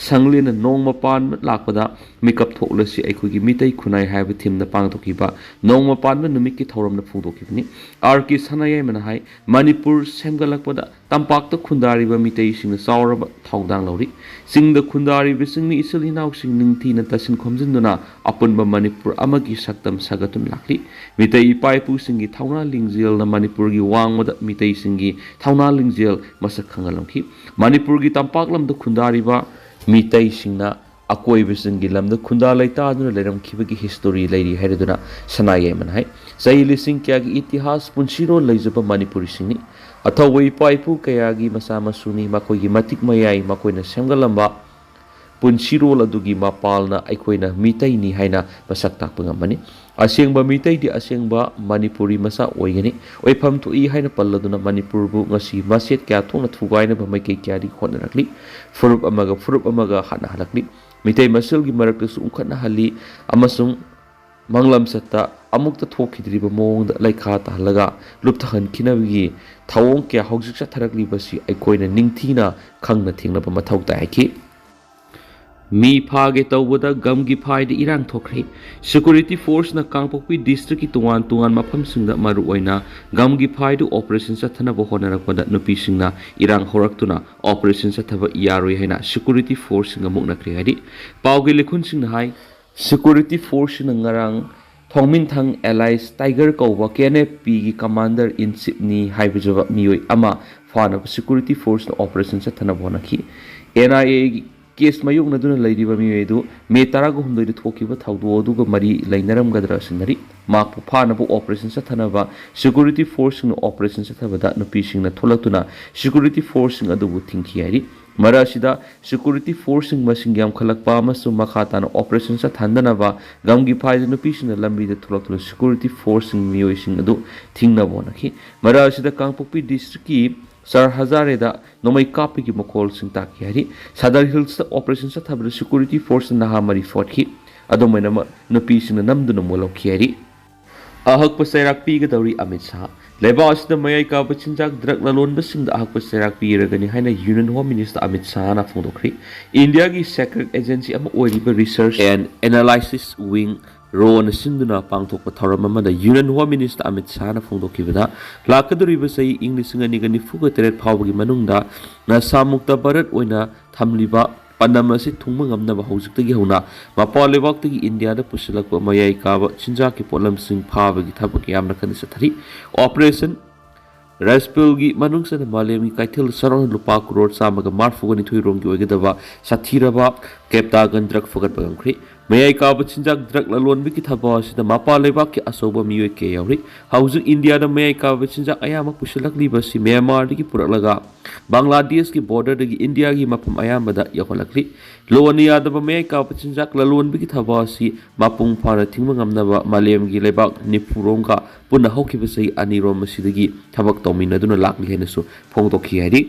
ꯁꯪꯂꯦꯟꯅ ꯅꯣꯡꯃ ꯄꯥꯟꯕ ꯂꯥꯛꯄꯗ ꯃꯤꯀꯞ ꯊꯣꯛꯂꯁꯤ ꯑꯩꯈꯣꯏꯒꯤ ꯃꯤꯇꯩ ꯈꯨꯟꯅꯥꯏ ꯍꯥꯏꯕ ꯊꯤꯝꯗ ꯄꯥꯡꯊꯣꯛꯈꯤꯕ ꯅꯣꯡꯃ ꯄꯥꯟꯕ ꯅꯨꯃꯤꯠꯀꯤ ꯊꯧꯔꯝꯗ ꯐꯣꯡꯗꯣꯛꯈꯤꯕꯅꯤ꯫ ꯑꯥꯔ ꯀꯦ ꯁꯅꯥꯌꯥꯏꯃꯅ ꯍꯥꯏ, ꯃꯅꯤꯄꯨꯔ ꯁꯦꯝꯒꯠꯂꯛꯄꯗ ꯇꯝꯄꯥꯛꯇ ꯈꯨꯟꯗꯥꯔꯤꯕ ꯃꯤꯇꯩꯁꯤꯡꯅ ꯆꯥꯎꯔꯕ ꯊꯧꯗꯥꯡ ꯂꯧꯔꯤ꯫ ꯆꯤꯡꯗ ꯈꯨꯟꯗꯥꯔꯤꯕꯁꯤꯡꯅ ꯏꯆꯤꯜ ꯏꯅꯥꯎꯁꯤꯡ ꯅꯤꯡꯊꯤꯅ ꯇꯥꯁꯤꯟ ꯈꯣꯝꯖꯤꯟꯗꯨꯅ ꯑꯄꯨꯟꯕ ꯃꯅꯤꯄꯨꯔ ꯑꯃꯒꯤ ꯁꯛꯇꯝ ꯁꯥꯒꯠꯇꯨꯅ ꯂꯥꯛꯂꯤ꯫ ꯃꯤꯇꯩ ꯏꯄꯥ ꯏꯄꯨꯁꯤꯡꯒꯤ ꯊꯧꯅꯥ ꯂꯤꯡꯖꯦꯜꯅ ꯃꯅꯤꯄꯨꯔꯒꯤ ꯋꯥꯡꯃꯗ ꯃꯤꯇꯩꯁꯤꯡꯒꯤ ꯊꯧꯅꯥ ꯂꯤꯡꯖꯦꯜ ꯃꯁꯛ ꯈꯪꯍꯜꯂꯝꯈꯤ꯫ ꯃꯅꯤꯄꯨꯔꯒꯤ ꯇꯝꯄꯥꯛ ꯂꯝꯗ ꯈꯨꯟꯗꯥꯔꯤꯕ ꯃꯤꯇꯩꯁꯤꯡꯅ ꯑꯀꯣꯏꯕꯁꯤꯡꯒꯤ ꯂꯝꯗ ꯈꯨꯟꯗꯥ ꯂꯩꯇꯥꯗꯨꯅ ꯂꯩꯔꯝꯈꯤꯕꯒꯤ ꯍꯤꯁꯇꯣꯔꯤ ꯂꯩꯔꯤ ꯍꯥꯏꯔꯗꯨꯅ ꯁꯅꯥ ꯌꯥꯏꯃꯅ ꯍꯥꯏ꯫ ꯆꯍꯤ ꯂꯤꯁꯤꯡ ꯀꯌꯥꯒꯤ ꯏꯇꯤꯍꯥꯁ ꯄꯨꯟꯁꯤꯔꯣꯜ ꯂꯩꯖꯕ ꯃꯅꯤꯄꯨꯔꯤꯁꯤꯡꯅꯤ꯫ ꯑꯊꯧꯕ ꯏꯄꯥ ꯏꯄꯨ ꯀꯌꯥꯒꯤ ꯃꯆꯥ ꯃꯁꯨꯅꯤ꯫ ꯃꯈꯣꯏꯒꯤ ꯃꯇꯤꯛ ꯃꯌꯥꯏ, ꯃꯈꯣꯏꯅ ꯁꯦꯝꯒꯠꯂꯝꯕ ꯄꯨꯟꯁꯤꯔꯣꯜ ꯑꯗꯨꯒꯤ ꯃꯄꯥꯜꯅ ꯑꯩꯈꯣꯏꯅ ꯃꯤꯇꯩꯅꯤ ꯍꯥꯏꯅ ꯃꯁꯛ ꯇꯥꯛꯄ ꯉꯝꯕꯅꯤ꯫ ꯑꯁꯦꯡꯕ ꯃꯤꯇꯩꯗꯤ ꯑꯁꯦꯡꯕ ꯃꯅꯤꯄꯨꯔꯤ ꯃꯆꯥ ꯑꯣꯏꯒꯅꯤ꯫ ꯑꯣꯏꯐꯝ ꯊꯣꯛꯏ ꯍꯥꯏꯅ ꯄꯜꯂꯗꯨꯅ ꯃꯅꯤꯄꯨꯔꯕꯨ ꯉꯁꯤ ꯃꯁꯦꯠ ꯀꯌꯥ ꯊꯣꯛꯅ ꯊꯨꯒꯥꯏꯅꯕ ꯃꯥꯏꯀꯩ ꯀꯌꯥꯗꯤ ꯍꯣꯠꯅꯔꯛꯂꯤ꯫ ꯐꯨꯔꯨꯞ ꯑꯃꯒ ꯐꯨꯔꯨꯞ ꯑꯃꯒ ꯍꯥꯠꯅꯍꯜꯂꯛꯂꯤ꯫ ꯃꯤꯇꯩ ꯃꯁꯦꯜꯒꯤ ꯃꯔꯛꯇꯁꯨ ꯎꯪꯈꯠꯅꯍꯜꯂꯤ ꯑꯃꯁꯨꯡ ꯃꯪꯂꯝꯆꯠꯇ ꯑꯃꯨꯛꯇ ꯊꯣꯛꯈꯤꯗ꯭ꯔꯤꯕ ꯃꯑꯣꯡꯗ ꯂꯩꯈꯥ ꯇꯥꯍꯜꯂꯒ ꯂꯨꯞꯊꯍꯟꯈꯤꯅꯕꯒꯤ ꯊꯧꯑꯣꯡ ꯀꯌꯥ ꯍꯧꯖꯤꯛ ꯆꯠꯊꯔꯛꯂꯤꯕꯁꯤ ꯑꯩꯈꯣꯏꯅ ꯅꯤꯡꯊꯤꯅ ꯈꯪꯅ ꯊꯦꯡꯅꯕ ꯃꯊꯧ ꯇꯥꯏ ꯍꯥꯏꯈꯤ꯫ ꯃꯤ ꯐꯥꯒꯦ ꯇꯧꯕꯗ ꯒꯝꯒꯤ ꯐꯥꯏꯗ ꯏꯔꯥꯡ ꯊꯣꯛꯈ꯭ꯔꯦ꯫ ꯁꯦꯀ꯭ꯌꯨꯔꯤꯇꯤ ꯐꯣꯔꯁꯅ ꯀꯥꯡꯄꯣꯛꯄꯤ ꯗꯤꯁꯇ꯭ꯔꯤꯛꯀꯤ ꯇꯣꯉꯥꯟ ꯇꯣꯉꯥꯟ ꯃꯐꯝꯁꯤꯡꯗ ꯃꯔꯨꯑꯣꯏꯅ ꯒꯝꯒꯤ ꯐꯥꯏꯗꯨ ꯑꯣꯄꯔꯦꯁꯟ ꯆꯠꯊꯅꯕ ꯍꯣꯠꯅꯔꯛꯄꯗ ꯅꯨꯄꯤꯁꯤꯡꯅ ꯏꯔꯥꯡ ꯍꯧꯔꯛꯇꯨꯅ ꯑꯣꯄꯔꯦꯁꯟ ꯆꯠꯊꯕ ꯌꯥꯔꯣꯏ ꯍꯥꯏꯅ ꯁꯦꯀ꯭ꯌꯨꯔꯤꯇꯤ ꯐꯣꯔꯁꯁꯤꯡꯒ ꯃꯨꯛꯅꯈ꯭ꯔꯦ ꯍꯥꯏꯔꯤ꯫ ꯄꯥꯎꯒꯤ ꯂꯤꯈꯨꯟꯁꯤꯡꯅ ꯍꯥꯏ, ꯁꯦꯀ꯭ꯌꯨꯔꯤꯇꯤ ꯐꯣꯔꯁꯁꯤꯡꯅ ꯉꯔꯥꯡ ꯊꯣꯡꯃꯤꯟꯊꯪ ꯑꯦꯂꯥꯏꯁ ꯇꯥꯏꯒꯔ ꯀꯧꯕ ꯀꯦ ꯑꯦꯟ ꯑꯦꯐ ꯄꯤꯒꯤ ꯀꯃꯥꯟꯗꯔ ꯏꯟ ꯆꯤꯞꯅꯤ ꯍꯥꯏꯕꯖꯕ ꯃꯤꯑꯣꯏ ꯑꯃ ꯐꯥꯅꯕ ꯁꯦꯀ꯭ꯌꯨꯔꯤꯇꯤ ꯐꯣꯔꯁꯅ ꯑꯣꯄꯔꯦꯁꯟ ꯆꯠꯊꯅꯕ ꯍꯣꯠꯅꯈꯤ꯫ ꯑꯦꯟ ꯑꯥꯏ ꯑꯦꯒꯤ ꯀꯦꯁ ꯃꯥꯌꯣꯛꯅꯗꯨꯅ ꯂꯩꯔꯤꯕ ꯃꯤꯑꯣꯏ ꯑꯗꯨ ꯃꯦ ꯇꯔꯥꯒ ꯍꯨꯝꯗꯣꯏꯗ ꯊꯣꯛꯈꯤꯕ ꯊꯧꯗꯣꯛ ꯑꯗꯨꯒ ꯃꯔꯤ ꯂꯩꯅꯔꯝꯒꯗ꯭ꯔꯥ ꯆꯤꯡꯅꯔꯤ꯫ ꯃꯍꯥꯛꯄꯨ ꯐꯥꯅꯕ ꯑꯣꯄꯔꯦꯁꯟ ꯆꯠꯊꯅꯕ ꯁꯦꯀ꯭ꯌꯨꯔꯤꯇꯤ ꯐꯣꯔꯁꯁꯤꯡꯅ ꯑꯣꯄꯔꯦꯁꯟ ꯆꯠꯊꯕꯗ ꯅꯨꯄꯤꯁꯤꯡꯅ ꯊꯣꯛꯂꯛꯇꯨꯅ ꯁꯦꯀ꯭ꯌꯨꯔꯤꯇꯤ ꯐꯣꯔꯁꯁꯤꯡ ꯑꯗꯨꯕꯨ ꯊꯤꯡꯈꯤ ꯍꯥꯏꯔꯤ꯫ ꯃꯔꯛ ꯑꯁꯤꯗ ꯁꯦꯀ꯭ꯌꯨꯔꯤꯇꯤ ꯐꯣꯔꯁꯁꯤꯡ ꯃꯁꯤꯡ ꯌꯥꯝꯈꯠꯂꯛꯄ ꯑꯃꯁꯨꯡ ꯃꯈꯥ ꯇꯥꯅ ꯑꯣꯄꯔꯦꯁꯟ ꯆꯠꯊꯍꯟꯗꯅꯕ ꯒꯝꯒꯤ ꯐꯥꯏꯗ ꯅꯨꯄꯤꯁꯤꯡꯅ ꯂꯝꯕꯤꯗ ꯊꯣꯛꯂꯛꯇꯨꯅ ꯁꯦꯀ꯭ꯌꯨꯔꯤꯇꯤ ꯐꯣꯔꯁꯁꯤꯡ ꯃꯤꯑꯣꯏꯁꯤꯡ ꯑꯗꯨ ꯊꯤꯡꯅꯕ ꯍꯣꯠꯅꯈꯤ꯫ ꯃꯔꯛ ꯑꯁꯤꯗ ꯀꯥꯡꯄꯣꯛꯄꯤ ꯗꯤꯁꯇ꯭ꯔꯤꯛꯀꯤ ꯁꯍꯔ ꯍꯖꯥꯔꯦꯗ ꯅꯣꯡꯃꯩ ꯀꯥꯞꯄꯒꯤ ꯃꯈꯣꯜꯁꯤꯡ ꯇꯥꯈꯤ ꯍꯥꯏꯔꯤ꯫ ꯁꯗꯔ ꯍꯤꯜꯁꯇ ꯑꯣꯄꯔꯦꯁꯟ ꯆꯠꯊꯕꯗ ꯁꯦꯀ꯭ꯌꯨꯔꯤꯇꯤ ꯐꯣꯔꯁꯅ ꯅꯍꯥ ꯃꯔꯤ ꯐꯣꯠꯈꯤ꯫ ꯑꯗꯨꯝ ꯑꯣꯏꯅꯃꯛ ꯅꯨꯄꯤꯁꯤꯡꯅ ꯅꯝꯗꯨꯅ ꯃꯣꯠ ꯂꯧꯈꯤ ꯍꯥꯏꯔꯤ꯫ ꯑꯍꯛꯄ ꯆꯩꯔꯥꯛ ꯄꯤꯒꯗꯧꯔꯤ ꯑꯃꯤꯠ ꯁꯥꯍ꯫ ꯂꯩꯕꯥꯛ ꯑꯁꯤꯗ ꯃꯌꯥꯏ ꯀꯥꯕ ꯆꯤꯟꯖꯥꯛ ꯗ꯭ꯔꯒ ꯂꯂꯣꯟꯕꯁꯤꯡꯗ ꯑꯍꯛꯄ ꯆꯩꯔꯥꯛ ꯄꯤꯔꯒꯅꯤ ꯍꯥꯏꯅ ꯌꯨꯅꯤꯌꯟ ꯍꯣꯝ ꯃꯤꯅꯤꯁꯇꯔ ꯑꯃꯤꯠ ꯁꯥꯍꯅ ꯐꯣꯡꯗꯣꯛꯈ꯭ꯔꯤ꯫ ꯏꯟꯗꯤꯌꯥꯒꯤ ꯁꯦꯀ꯭ꯔꯦꯠ ꯑꯦꯖꯦꯟꯁꯤ ꯑꯃ ꯑꯣꯏꯔꯤꯕ ꯔꯤꯁꯔꯆ ꯑꯦꯟ ꯑꯦꯅꯥꯂꯥꯏꯁꯤꯁ ꯋꯤꯡ, ꯔꯣꯅ ꯁꯤꯟꯗꯨꯅ ꯄꯥꯡꯊꯣꯛꯄ ꯊꯧꯔꯝ ꯑꯃꯗ ꯌꯨꯅꯤꯌꯟ ꯍꯣꯝ ꯃꯤꯅꯤꯁꯇꯔ ꯑꯃꯤꯠ ꯁꯥꯍꯅ ꯐꯣꯡꯗꯣꯛꯈꯤꯕꯗ, ꯂꯥꯛꯀꯗꯧꯔꯤꯕ ꯆꯍꯤ ꯏꯪ ꯂꯤꯁꯤꯡ ꯑꯅꯤꯒ ꯅꯤꯐꯨꯒ ꯇꯔꯦꯠ ꯐꯥꯎꯕꯒꯤ ꯃꯅꯨꯡꯗ ꯅꯁꯥꯃꯨꯛꯇ ꯚꯥꯔꯠ ꯑꯣꯏꯅ ꯊꯝꯂꯤꯕ ꯄꯥꯟꯗꯝ ꯑꯁꯤ ꯊꯨꯡꯕ ꯉꯝꯅꯕ ꯍꯧꯖꯤꯛꯇꯒꯤ ꯍꯧꯅ ꯃꯄꯥꯟ ꯂꯩꯕꯥꯛꯇꯒꯤ ꯏꯟꯗꯤꯌꯥꯗ ꯄꯨꯁꯤꯜꯂꯛꯄ ꯃꯌꯥꯏ ꯀꯥꯕ ꯆꯤꯟꯖꯥꯛꯀꯤ ꯄꯣꯠꯂꯝꯁꯤꯡ ꯐꯥꯕꯒꯤ ꯊꯕꯛ ꯌꯥꯝꯅ ꯀꯟꯅ ꯆꯠꯊꯔꯤ꯫ ꯑꯣꯄꯔꯦꯁꯟ ꯔꯥꯏꯁ ꯄꯤꯜꯒꯤ ꯃꯅꯨꯡ ꯆꯟꯅ ꯃꯥꯂꯦꯝꯒꯤ ꯀꯩꯊꯦꯜ ꯁꯔꯨꯛ ꯂꯨꯄꯥ ꯀ꯭ꯔꯣꯔ ꯆꯥꯝꯃꯒ ꯃꯔꯤꯐꯨꯒ ꯅꯤꯊꯣꯏ ꯔꯣꯝꯒꯤ ꯑꯣꯏꯒꯗꯕ ꯁꯥꯊꯤꯔꯕ ꯀꯦꯞꯇꯥꯒꯟ ꯗ꯭ꯔꯒ ꯐꯒꯠꯄ ꯉꯝꯈ꯭ꯔꯦ꯫ ꯃꯌꯥꯏ ꯀꯥꯕ ꯆꯤꯟꯖꯥꯛ ꯗ꯭ꯔꯒ ꯂꯂꯣꯟꯕꯒꯤ ꯊꯕꯛ ꯑꯁꯤꯗ ꯃꯄꯥꯟ ꯂꯩꯕꯥꯛꯀꯤ ꯑꯆꯧꯕ ꯃꯤꯑꯣꯏ ꯀꯌꯥ ꯌꯥꯎꯔꯤ꯫ ꯍꯧꯖꯤꯛ ꯏꯟꯗꯤꯌꯥꯗ ꯃꯌꯥꯏ ꯀꯥꯕ ꯆꯤꯟꯖꯥꯛ ꯑꯌꯥꯝꯕ ꯄꯨꯁꯤꯜꯂꯛꯂꯤꯕ ꯑꯁꯤ ꯃ꯭ꯌꯥꯟꯃꯥꯔꯗꯒꯤ ꯄꯨꯔꯛꯂꯒ ꯕꯪꯒ꯭ꯂꯥꯗꯦꯁꯀꯤ ꯕꯣꯔꯗꯔꯗꯒꯤ ꯏꯟꯗꯤꯌꯥꯒꯤ ꯃꯐꯝ ꯑꯌꯥꯝꯕꯗ ꯌꯧꯍꯜꯂꯛꯂꯤ꯫ ꯂꯣꯟꯅ ꯌꯥꯗꯕ ꯃꯌꯥꯏ ꯀꯥꯕ ꯆꯤꯟꯖꯥꯛ ꯂꯂꯣꯟꯕꯒꯤ ꯊꯕꯛ ꯑꯁꯤ ꯃꯄꯨꯡ ꯐꯥꯅ ꯊꯤꯡꯕ ꯉꯝꯅꯕ ꯃꯥꯂꯦꯝꯒꯤ ꯂꯩꯕꯥꯛ ꯅꯤꯐꯨꯔꯣꯝꯒ ꯄꯨꯟꯅ ꯍꯧꯈꯤꯕ ꯆꯍꯤ ꯑꯅꯤꯔꯣꯝ ꯑꯁꯤꯗꯒꯤ ꯊꯕꯛ ꯇꯧꯃꯤꯟꯅꯗꯨꯅ ꯂꯥꯛꯂꯤ ꯍꯥꯏꯅꯁꯨ ꯐꯣꯡꯗꯣꯛꯈꯤ ꯍꯥꯏꯔꯤ꯫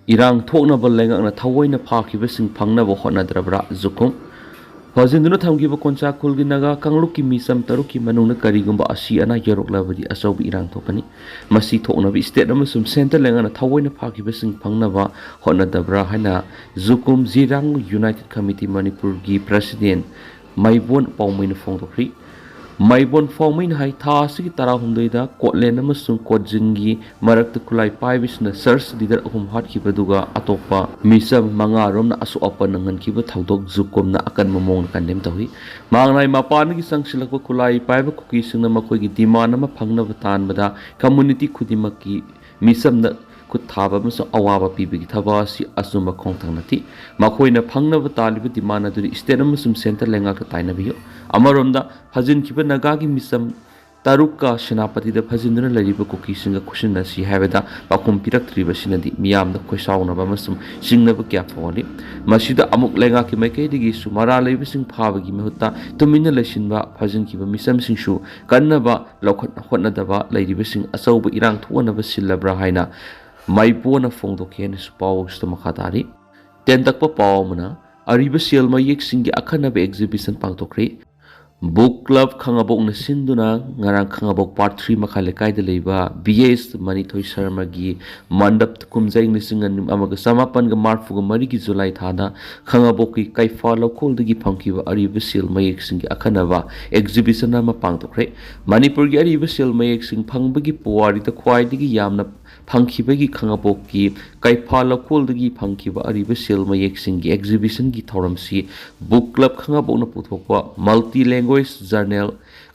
ꯏꯔꯥꯡ ꯊꯣꯛꯅꯕ ꯂꯩꯉꯥꯛꯅ ꯊꯑꯣꯏꯅ ꯐꯥꯈꯤꯕꯁꯤꯡ ꯐꯪꯅꯕ ꯍꯣꯠꯅꯗ꯭ꯔꯕ꯭ꯔꯥ? ꯖꯨꯀꯨꯝ꯫ ꯐꯥꯖꯤꯟꯗꯨꯅ ꯊꯝꯈꯤꯕ ꯀꯣꯟꯁꯥ ꯈꯨꯜꯒꯤ ꯅꯥꯒꯥ ꯀꯥꯡꯂꯨꯞꯀꯤ ꯃꯤꯆꯝ ꯇꯔꯨꯛꯀꯤ ꯃꯅꯨꯡꯗ ꯀꯔꯤꯒꯨꯝꯕ ꯑꯁꯤ ꯑꯅꯥ ꯌꯧꯔꯛꯂꯕꯗꯤ ꯑꯆꯧꯕ ꯏꯔꯥꯡ ꯊꯣꯛꯀꯅꯤ꯫ ꯃꯁꯤ ꯊꯣꯛꯅꯕ ꯏꯁꯇꯦꯠ ꯑꯃꯁꯨꯡ ꯁꯦꯟꯇꯔ ꯂꯩꯉꯥꯛꯅ ꯊꯑꯣꯏꯅ ꯐꯥꯈꯤꯕꯁꯤꯡ ꯐꯪꯅꯕ ꯍꯣꯠꯅꯗꯕ꯭ꯔꯥ ꯍꯥꯏꯅ ꯖꯨꯀꯨꯝ ꯖꯤꯔꯥꯡ ꯌꯨꯅꯥꯏꯇꯦꯠ ꯀꯃꯤꯇꯤ ꯃꯅꯤꯄꯨꯔꯒꯤ ꯄ꯭ꯔꯁꯤꯗꯦꯟ ꯃꯥꯏꯕꯣꯟ ꯄꯥꯎꯃꯩꯅ ꯐꯣꯡꯗꯣꯛꯈ꯭ꯔꯤ꯫ ꯃꯥꯏꯕꯣꯟ ꯄꯥꯎꯃꯩꯅ ꯍꯥꯏ, ꯊꯥ ꯑꯁꯤꯒꯤ ꯇꯔꯥꯍꯨꯝꯗꯣꯏꯗ ꯀꯣꯠꯂꯦꯟ ꯑꯃꯁꯨꯡ ꯀꯣꯠꯖꯤꯟꯒꯤ ꯃꯔꯛꯇ ꯈꯨꯠꯂꯥꯏ ꯄꯥꯏꯕꯁꯤꯡꯅ ꯆꯔꯆ ꯂꯤꯗꯔ ꯑꯍꯨꯝ ꯍꯥꯠꯈꯤꯕ, ꯑꯗꯨꯒ ꯑꯇꯣꯞꯄ ꯃꯤꯆꯝ ꯃꯉꯥ ꯔꯣꯝꯅ ꯑꯁꯣꯛ ꯑꯄꯟ ꯅꯪꯍꯟꯈꯤꯕ ꯊꯧꯗꯣꯛ ꯖꯨꯀꯨꯝꯅ ꯑꯀꯟꯕ ꯃꯑꯣꯡꯗ ꯀꯟꯗꯦꯝ ꯇꯧꯏ꯫ ꯃꯥꯡꯂꯥꯏ ꯃꯄꯥꯟꯗꯒꯤ ꯆꯪꯁꯤꯜꯂꯛꯄ ꯈꯨꯠꯂꯥꯏ ꯄꯥꯏꯕ ꯀꯨꯀꯤꯁꯤꯡꯅ ꯃꯈꯣꯏꯒꯤ ꯗꯤꯃꯥꯟ ꯑꯃ ꯐꯪꯅꯕ ꯇꯥꯟꯕꯗ ꯀꯝꯃꯨꯅꯤꯇꯤ ꯈꯨꯗꯤꯡꯃꯛꯀꯤ ꯃꯤꯆꯝꯗ ꯈꯨꯠ ꯊꯥꯕ ꯑꯃꯁꯨꯡ ꯑꯋꯥꯕ ꯄꯤꯕꯒꯤ ꯊꯕꯛ ꯑꯁꯤ ꯑꯆꯨꯝꯕ ꯈꯣꯡꯊꯥꯡ ꯅꯠꯇꯦ꯫ ꯃꯈꯣꯏꯅ ꯐꯪꯅꯕ ꯇꯥꯜꯂꯤꯕ ꯗꯤꯃꯥꯟ ꯑꯗꯨꯗꯤ ꯏꯁꯇꯦꯠ ꯑꯃꯁꯨꯡ ꯁꯦꯟꯇꯔ ꯂꯩꯉꯥꯛꯇ ꯇꯥꯏꯅꯕꯤꯌꯨ꯫ ꯑꯃꯔꯣꯝꯗ, ꯐꯥꯖꯤꯟꯈꯤꯕ ꯅꯥꯒꯥꯒꯤ ꯃꯤꯆꯝ ꯇꯔꯨꯛꯀ ꯁꯦꯅꯥꯄꯇꯤꯗ ꯐꯥꯖꯤꯟꯗꯨꯅ ꯂꯩꯔꯤꯕ ꯀꯨꯀꯤꯁꯤꯡꯒ ꯈꯨꯠꯁꯤꯟꯅꯁꯤ ꯍꯥꯏꯕꯗ ꯄꯥꯎꯈꯨꯝ ꯄꯤꯔꯛꯇ꯭ꯔꯤꯕꯁꯤꯅꯗꯤ ꯃꯤꯌꯥꯝꯗ ꯈꯣꯏꯁꯥꯎꯅꯕ ꯑꯃꯁꯨꯡ ꯆꯤꯡꯅꯕ ꯀꯌꯥ ꯐꯥꯎꯍꯜꯂꯤ꯫ ꯃꯁꯤꯗ ꯑꯃꯨꯛ ꯂꯩꯉꯥꯛꯀꯤ ꯃꯥꯏꯀꯩꯗꯒꯤꯁꯨ ꯃꯔꯥꯜ ꯂꯩꯕꯁꯤꯡ ꯐꯥꯕꯒꯤ ꯃꯍꯨꯠꯇ ꯇꯨꯃꯤꯟꯅ ꯂꯩꯁꯤꯟꯕ, ꯐꯥꯖꯤꯟꯈꯤꯕ ꯃꯤꯆꯝꯁꯤꯡꯁꯨ ꯀꯟꯅꯕ ꯂꯧꯈꯠ ꯍꯣꯠꯅꯗꯕ ꯂꯩꯔꯤꯕꯁꯤꯡ ꯑꯆꯧꯕ ꯏꯔꯥꯡ ꯊꯣꯛꯍꯟꯅꯕ ꯁꯤꯜꯂꯕ꯭ꯔꯥ ꯍꯥꯏꯅ ꯃꯥꯏꯕꯣꯟꯅ ꯐꯣꯡꯗꯣꯛꯈꯤ ꯍꯥꯏꯅꯁꯨ ꯄꯥꯎ ꯑꯁꯤꯗ ꯃꯈꯥ ꯇꯥꯔꯤ꯫ ꯇꯦꯟꯇꯛꯄ ꯄꯥꯎ ꯑꯃꯅ, ꯑꯔꯤꯕ ꯁꯦꯜ ꯃꯌꯦꯛꯁꯤꯡꯒꯤ ꯑꯈꯟꯅꯕ ꯑꯦꯛꯖꯤꯕꯤꯁꯟ ꯄꯥꯡꯊꯣꯛꯈ꯭ꯔꯦ꯫ ꯕꯨꯛ ꯀ꯭ꯂꯕ ꯈꯥꯉꯕꯣꯛꯅ ꯁꯤꯟꯗꯨꯅ ꯉꯔꯥꯡ ꯈꯥꯉꯕꯣꯛ ꯄꯥꯔꯠ ꯊ꯭ꯔꯤ ꯃꯈꯥ ꯂꯩꯀꯥꯏꯗ ꯂꯩꯕ ꯕꯤ ꯑꯦꯁ ꯃꯅꯤꯊꯣꯏ ꯁꯔꯃꯒꯤ ꯃꯟꯗꯞ ꯀꯨꯝꯖꯥ ꯏꯪ ꯂꯤꯁꯤꯡ ꯑꯃꯒ ꯆꯃꯥꯄꯟꯒ ꯃꯔꯤꯐꯨꯒ ꯃꯔꯤꯒꯤ ꯖꯨꯂꯥꯏ ꯊꯥꯗ ꯈꯥꯉꯕꯣꯛꯀꯤ ꯀꯩꯐꯥ ꯂꯧꯀꯣꯜꯗꯒꯤ ꯐꯪꯈꯤꯕ ꯑꯔꯤꯕ ꯁꯦꯜ ꯃꯌꯦꯛꯁꯤꯡꯒꯤ ꯑꯈꯟꯅꯕ ꯑꯦꯛꯖꯤꯕꯤꯁꯟ ꯑꯃ ꯄꯥꯡꯊꯣꯛꯈ꯭ꯔꯦ꯫ ꯃꯅꯤꯄꯨꯔꯒꯤ ꯑꯔꯤꯕ ꯁꯦꯜ ꯃꯌꯦꯛꯁꯤꯡ ꯐꯪꯕꯒꯤ ꯄꯨꯋꯥꯔꯤꯗ ꯈ꯭ꯋꯥꯏꯗꯒꯤ ꯌꯥꯝꯅ ꯐꯪꯈꯤꯕꯒꯤ ꯈꯥꯉꯕꯣꯛꯀꯤ ꯀꯩꯐꯥ ꯂꯧꯀꯣꯜꯗꯒꯤ ꯐꯪꯈꯤꯕ ꯑꯔꯤꯕ ꯁꯦꯜ ꯃꯌꯦꯛꯁꯤꯡꯒꯤ ꯑꯦꯛꯖꯤꯕꯤꯁꯟꯒꯤ ꯊꯧꯔꯝꯁꯤ ꯕꯨꯛ ꯀ꯭ꯂꯕ ꯈꯥꯉꯕꯣꯛꯅ ꯄꯨꯊꯣꯛꯄ ꯃꯜꯇꯤ ꯂꯦꯡꯒ꯭ꯋꯦꯖ ꯖꯔꯅꯦꯜ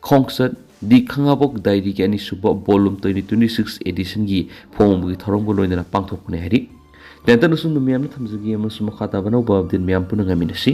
ꯈꯣꯡꯆꯠ ꯗꯤ ꯈꯪꯉꯥꯕꯣꯛ ꯗꯥꯏꯔꯤꯒꯤ ꯑꯅꯤꯁꯨꯕ volume twenty twenty six editionꯒꯤ ꯐꯣꯡꯕꯒꯤ ꯊꯧꯔꯝꯒ ꯂꯣꯏꯅꯅ ꯄꯥꯡꯊꯣꯛꯄꯅꯦ ꯍꯥꯏꯔꯤ꯫ ꯇꯦꯟꯇꯅ ꯑꯁꯨꯝꯅ ꯃꯌꯥꯝꯅ ꯊꯝꯖꯒꯦ ꯑꯃꯁꯨꯡ ꯃꯈꯥ ꯇꯥꯕ ꯑꯅꯧꯕ update ꯃꯌꯥꯝ ꯄꯨꯟꯅ ꯉꯥꯏꯃꯤꯟꯅꯁꯤ꯫